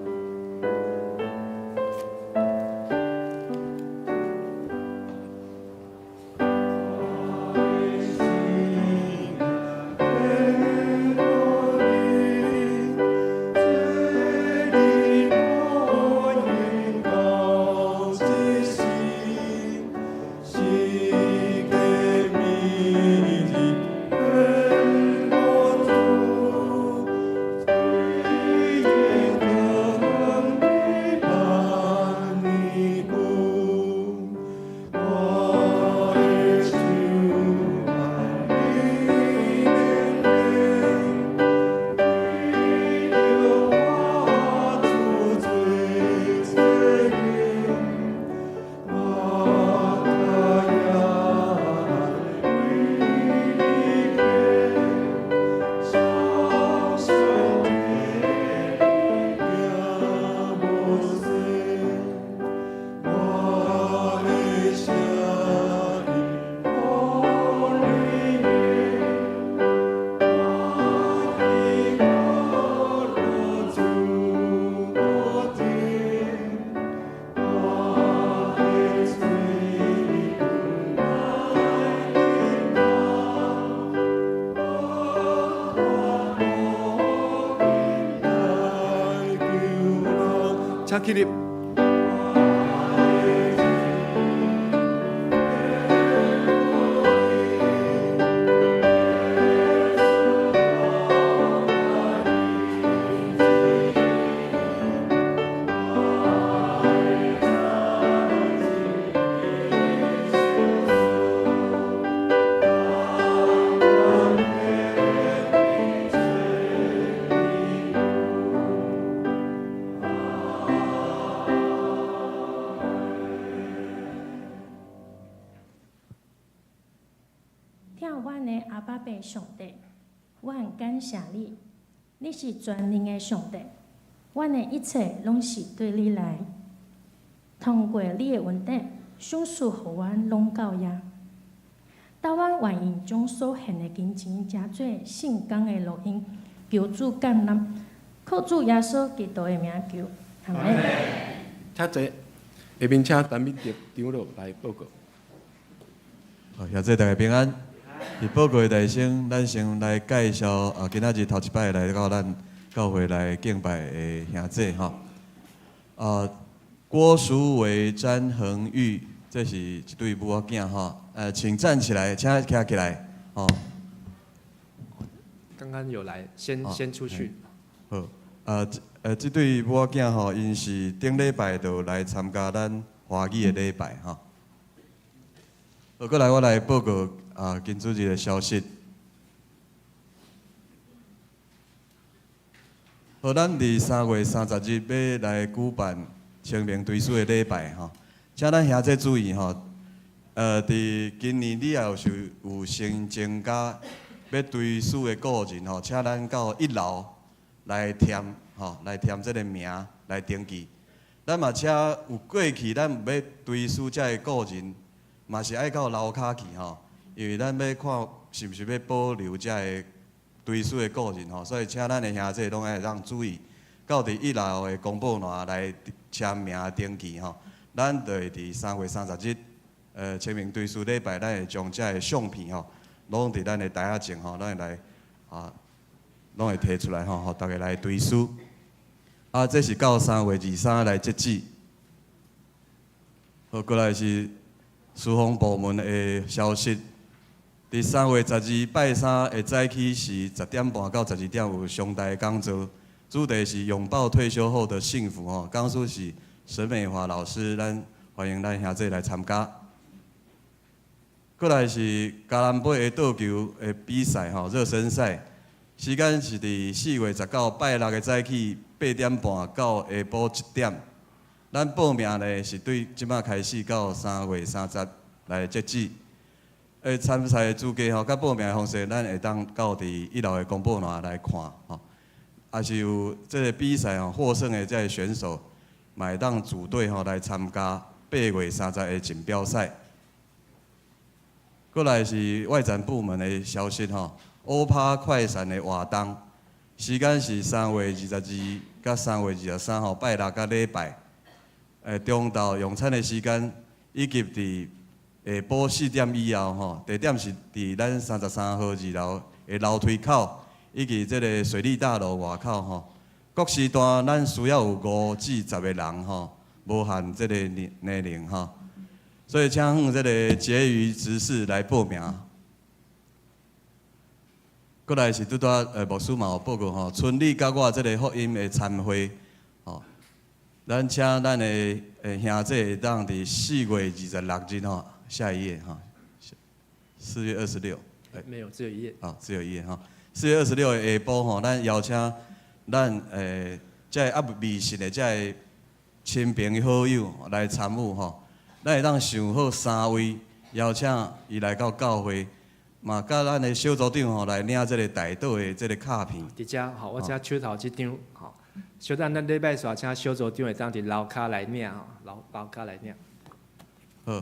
我請起立。疼阮的阿爸父上帝，阮感謝你，你是全能的上帝，阮的一切攏是對你來。通過你的恩典，賞賜予阮攏夠額。當阮願意將所獻的金錢，成做聖工的路用，求主感恩，靠主耶穌基督的名求，阿們。請坐，下面請陳敏德長老來報告。好，兄弟大家平安。佇報告的台先，咱先來介紹啊，今仔日頭一擺來到咱教會來敬拜的兄弟吼。啊，郭淑維、詹恆玉，這是一對母仔囝吼。請站起來，請徛起來，吼。剛剛有來，先出去。好，啊，這對母仔囝吼，𪜶是頂禮拜就來參加咱華語的禮拜吼。好，過來我來報告啊，今主日的消息。好，咱佇3月30日欲來舉辦清明追思的禮拜吼，請咱兄弟注意吼。佇今年你也有是有新增加欲追思的個人吼，請咱到一樓來填吼，來填這個名來登記。咱嘛請有過去咱欲追思這个個人，嘛是愛到樓跤去吼，因為咱欲看是毋是欲保留這个追思的個人吼，所以請咱的兄弟攏愛當注意，到佇一樓的公布欄來簽名登記吼。咱就會佇3月30日，清明追思禮拜，咱會將這个相片吼，攏佇咱的台仔前吼，咱會來啊，攏會提出來吼，予大家來追思。啊，這是到3月23來截止。好，過來是司法部門的消息。佇3月12拜三的早起是10點半到12點有商台講座，主題是擁抱退休後的幸福吼。講師是沈美華老師，咱歡迎咱兄弟來參加。過來是嘉南杯的桌球的比賽吼，熱身賽，時間是佇4月19拜六的早起8點半到下晡1點。咱報名呢是對這擺開始到3月30來截止。參賽的資格吼，佮報名的方式，咱會當到佇一樓的公布欄來看吼。也是有這个比賽吼，獲勝的這个選手，嘛會當組隊吼來參加8月30的錦標賽。過來是外展部門的消息吼，歐趴快閃的活動，時間是3月22佮3月23號拜六佮禮拜。中晝用餐的時間，以及佇下晡4點以後吼，地點是佇咱33號二樓的樓梯口，以及這个水利大樓外口吼。各時段咱需要有5至10個人吼，無限這个年齡吼。所以請向這個婕妤執事來報名。過來是拄拄牧師嘛有報告吼，春麗佮我這个福音的餐會，吼，咱請咱的兄弟會當佇4月26日吼，下一頁吼，4月26，沒有，只有一頁。哦，只有一頁吼。4月26的下晡吼，咱邀請咱這个猶未信的這个親朋好友來參與吼。咱會當想好三位，邀請伊來到教會，嘛佮咱的小組長吼來領這个代禱的這个卡片。佇遮吼，我遮手頭這張吼，小等咱禮拜煞請小組長會當佇樓跤來領吼，樓跤來領。好，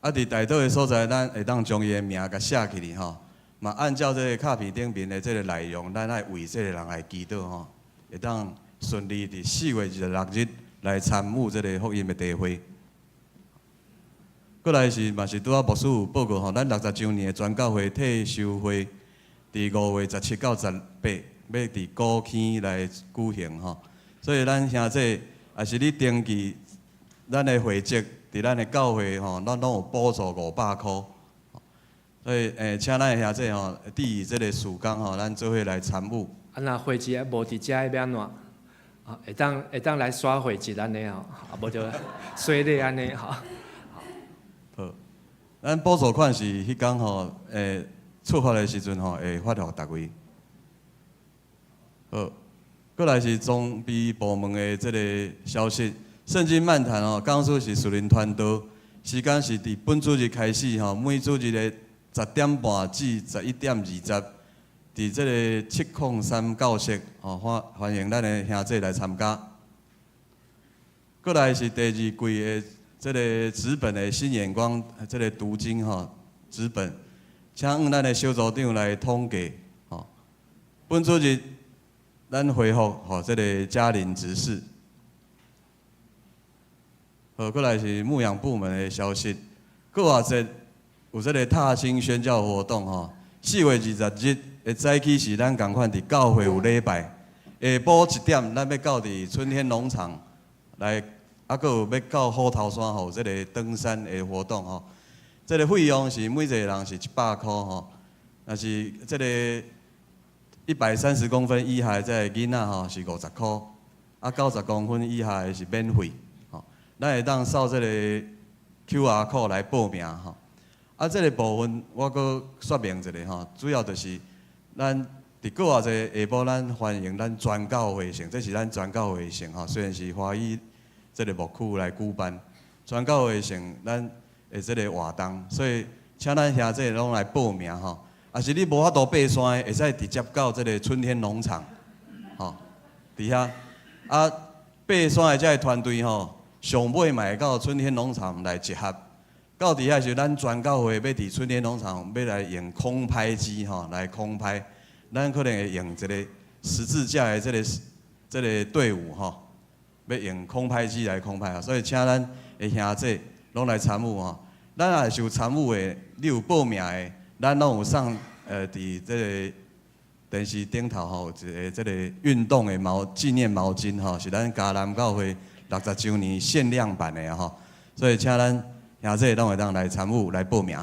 啊，佇代禱的所在，咱會當將伊的名共寫起來吼，嘛按照這个卡片頂面的這个內容，咱愛為這个人來祈禱吼，會當順利佇4月26日來參與這个福音的聚會。過來是嘛是拄仔牧師有報告吼，咱60週年的全教會退修會，佇5月17到18，欲佇古坑來舉行吼，所以咱兄弟也是你登記咱的會籍，佇咱的教會吼，咱攏有補助500箍。所以，請咱的兄弟吼，注意這个時間吼，咱做伙來參與。啊，若會籍無佇遮欲按怎？啊，會當來刷會籍按呢吼，啊，無就洗禮按呢吼。好，咱補助款是彼工吼，出發的時陣吼，會發予逐位。好，閣來是裝備部門的這个消息。聖經漫談吼，講師是屬靈傳道，時間是佇本主日開始吼，每主日的10點半至11點20，佇這个703教室吼，歡迎咱的兄弟來參加。閣來是第二季的這个紙本的新眼光，這个讀經吼，紙本，請向咱的小組長來統計吼。本主日咱恢復吼，這个嘉玲執事。好，閣來是牧養部門的消息，復活節有這个踏青宣教活動吼，4月20日的早起是咱仝款佇教會有禮拜，下晡1點咱欲到佇春天農場來，啊，閣有欲到虎頭山吼，這个登山的活動吼。這个費用是每一个人是100箍吼，若是這个130公分以下的這个囡仔吼是50箍，啊90公分以下的是免費。吼，咱會當掃這個 QR code 來報名吼。啊，這个部分我閣說明一下吼，主要就是咱佇復活節下晡，咱歡迎咱全教會性，這是咱全教會性吼，雖然是華語這个牧區來舉辦，全教會性咱的這个活動，所以請咱兄弟攏來報名吼。啊是你無法度爬山的，會使直接到這个春天農場，吼，佇遐啊爬山的這个團隊吼，上尾嘛會到春天農場來集合。到佇遐時，咱全教會欲佇春天農場欲來用空拍機吼來空拍，咱可能會用一个十字架的這个隊伍吼，欲用空拍機來空拍啊，所以請咱的兄弟攏來參與吼。咱若是有參與的，你有報名的，咱攏有送佇這个電視頂頭吼，有一个這个運動的紀念毛巾吼，是咱迦南教會60週年限量版的吼，所以請咱兄弟攏會當來參與來報名。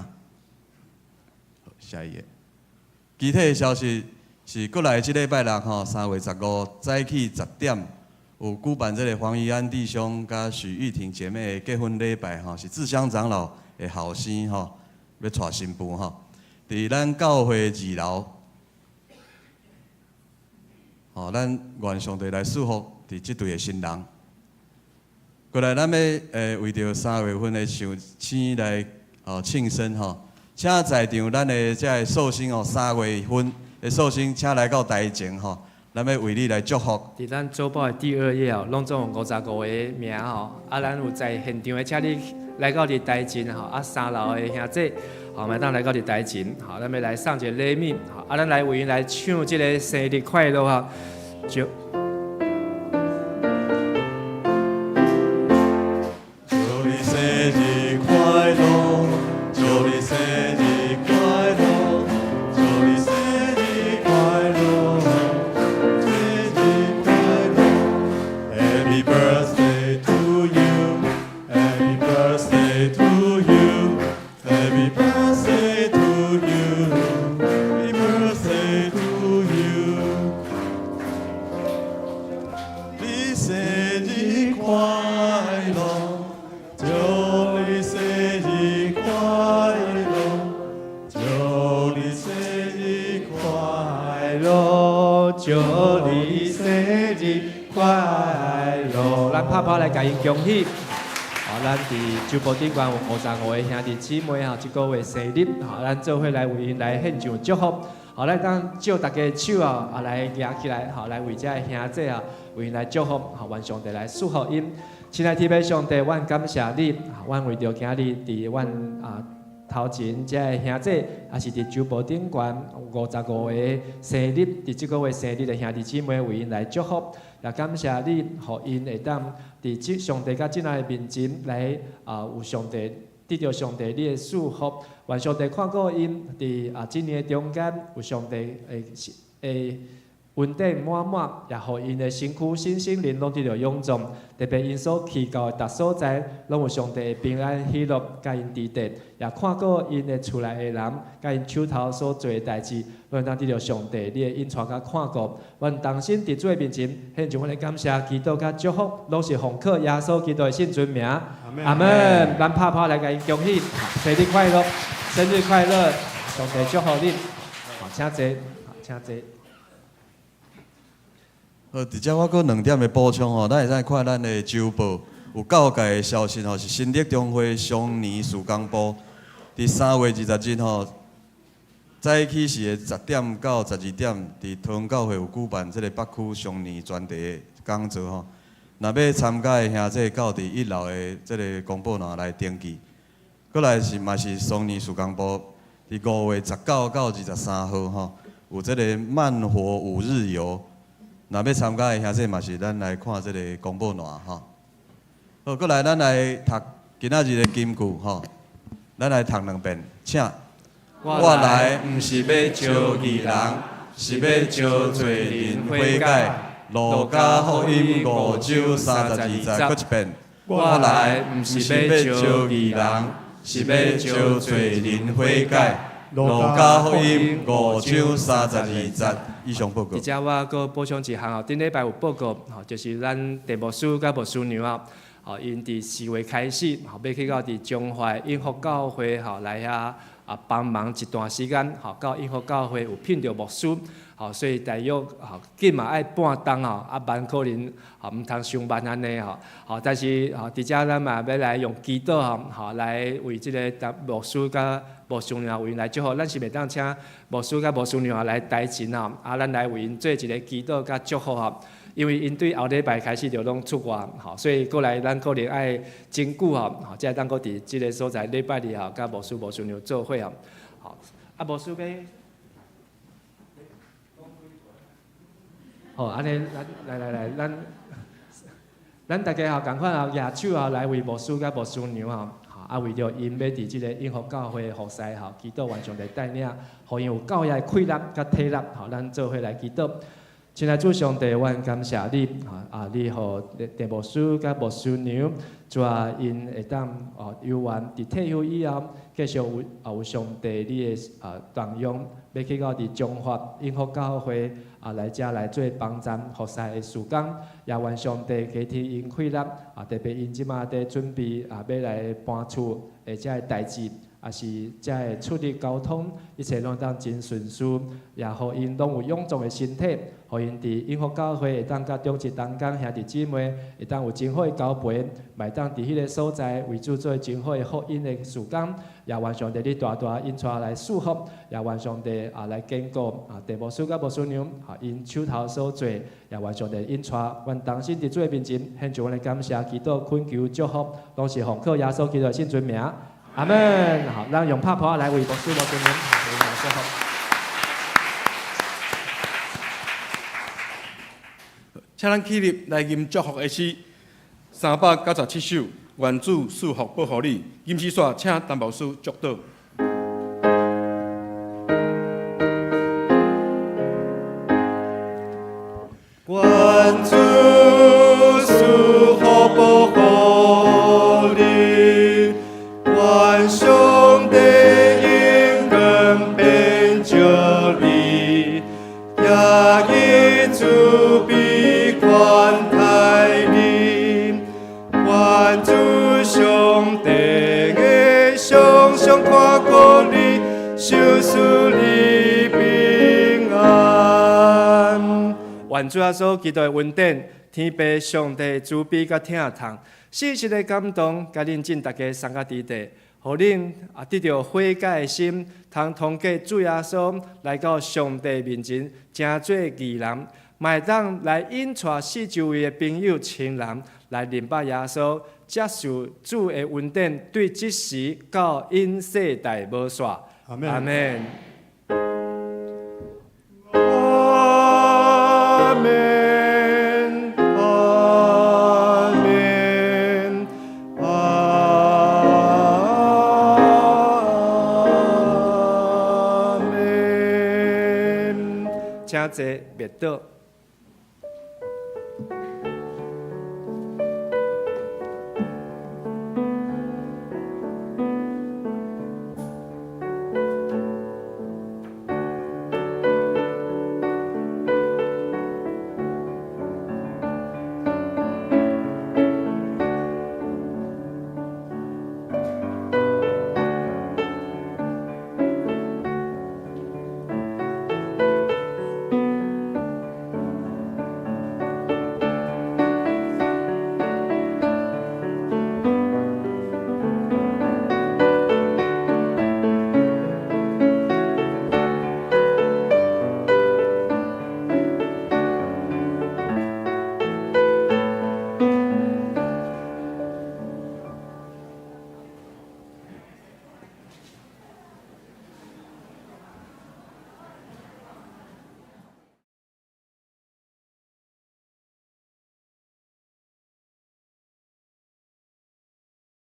下一頁，其他的消息是閣來這禮拜六吼，3月15早起10點，有舉辦這个黃怡安弟兄佮許玉婷姐妹的結婚禮拜吼，是志香長老的後生吼，欲娶新婦吼，佇咱教會二樓，吼，咱願上帝來祝福佇這對的新人。過來，咱欲為著3月份的壽星來哦慶生吼，請在場咱的這个壽星哦，三月份的壽星，請來到台前吼，咱欲為你來祝福。佇咱週報的第二頁哦，攏總有55個名吼，啊，咱有在現場的，請你來到佇台前吼，啊，三樓的兄弟，吼，嘛會當來到佇台前，吼，咱欲來送一个禮物，吼，啊，咱來為𪜶來唱這个生日快樂哈，就。祝你生日快樂，祝你生日快樂，祝你生日快樂，生日快樂。Happy birthday to you, Happy birthday to you, Happy birthday to you, Happy birthday to you。你生日快樂，祝你生日快樂，祝你生日快樂，祝你生日快樂。咱拍拍來共𪜶恭喜。好，咱佇周報頂懸有55個兄弟姊妹吼，這個月生日，吼，咱做伙來為𪜶來獻上祝福。好，咱當借大家的手啊，啊來舉起來，吼，來為這个兄弟啊，為𪜶來祝福，吼，願上帝來祝福𪜶。親愛的天父上帝，阮感謝你，阮為著今日佇阮啊頭前這个兄弟，也是佇周報頂懸55個生日，佇這個月生日的兄弟姊妹，為𪜶來祝福，也感謝你，予𪜶會當佇這上帝佮這的面前來啊，有上帝得著上帝你的祝福，願上帝看顧𪜶佇啊這年的中間，有上帝會會恩典滿滿，也予𪜶的身軀、身心靈攏得著勇壯。特別𪜶所去到的逐所在，攏有上帝的平安喜樂佮𪜶佇底，也看顧𪜶的厝內的人，佮𪜶手頭所做的代誌，攏會當得著上帝你的引帶佮看顧。阮同心佇主的面前，獻上阮的感謝、祈禱佮祝福，攏是奉靠耶穌基督的聖尊名。阿門。咱拍拍來共𪜶恭喜，生日快樂，生日快樂，上帝祝福恁。好，請坐，好，請坐。好，佇遮我閣兩點的補充吼，咱會使看咱的週報有教界的消息吼，是新竹中會雙年事工部佇3月20日吼，早起時的10點到12點，佇桃園教會有舉辦這个北區雙年專題的講座吼。若欲參加的兄弟，到佇一樓的這个公布欄來登記。閣來是嘛是雙年事工部佇5月19到23號吼，有這个慢活五日遊。若欲參加的兄弟嘛是咱來看這个公布欄吼。好，閣來咱來讀今仔日的金句吼，咱來讀兩遍，請。我來毋是欲召義人，是欲召罪人悔改。路加福音5章32節，閣一遍。我來毋是欲召義人，是欲召罪人悔改。路加福音5章32節，以上報告。佇遮我閣補充一項吼，頂禮拜有報告吼，就是咱鄭牧師佮牧師娘啊，吼，𪜶佇4月開始吼，欲去到佇彰化永福教會吼來遐啊幫忙一段時間，吼，到永福教會有聘著牧師，吼，所以大約吼緊嘛愛半冬吼，啊慢可能吼毋通傷慢按呢吼，吼，但是吼佇遮咱嘛欲來用祈禱吼，吼來為這个牧師佮牧師娘為𪜶來祝福，咱是袂當請牧師佮牧師娘來台前吼，啊，咱來為𪜶做一个祈禱佮祝福吼。因為𪜶對後禮拜開始就攏出外吼，所以過來咱可能愛真久吼，吼，才會當閣佇這个所在禮拜日吼，佮牧師牧師娘做伙吼。好，啊，牧師欲，好，按呢，咱來來來，咱咱大家吼仝款吼，舉手吼來為牧師佮牧師娘吼。啊，為著𪜶欲佇這个永福教會服侍吼，祈禱願上帝帶領，予𪜶有夠的氣力佮體力，吼，咱做伙來祈禱。親愛主上帝，阮感謝你，啊，你予鄭牧師佮牧師娘，主啊，𪜶會當哦猶原佇退休以後，繼續有啊有上帝你的啊動用，欲去到佇彰化永福教會啊來遮來做幫贊服侍的事工，也願上帝加添𪜶氣力，啊，特別𪜶這馬佇準備啊欲來搬厝的這个代誌。也是遮个出入交通，一切攏當真順遂，也予𪜶攏有勇壯的身體，予𪜶佇永福教會會當佮長執同工兄弟姊妹，會當有真好的交陪，嘛會當佇彼个所在為主做真好的福音的事工，也願上帝你大大引帶來祝福，也願上帝啊來堅固啊鄭牧師佮牧師娘啊𪜶手頭所做，也願上帝引帶，阮同心佇主的面前獻上阮的感謝、祈禱、懇求、祝福，攏是奉靠耶穌基督的聖尊名。阿門。好，咱用拍噗仔來為牧師、牧師娘祝福。請咱起立來吟祝福的詩，397首，願主賜福保護你。吟詩煞，請陳牧師祝禱。願主賜福保護你，願上帝榮光遍照你，也以慈悲寬待你。願主上帝的常常看顧你，賞賜你平安。願主耶穌基督的恩典、天父上帝慈悲佮疼痛、聖神的感動，佮恁眾逐家送到佇地，予恁啊得著悔改的心，通通過主耶穌來到上帝面前，成做義人，嘛會當來引帶四周圍的朋友親人來認捌耶穌，接受主的恩典，對這時到永世代無煞。阿們。阿們。阿們，阿們，阿們，請坐，默禱。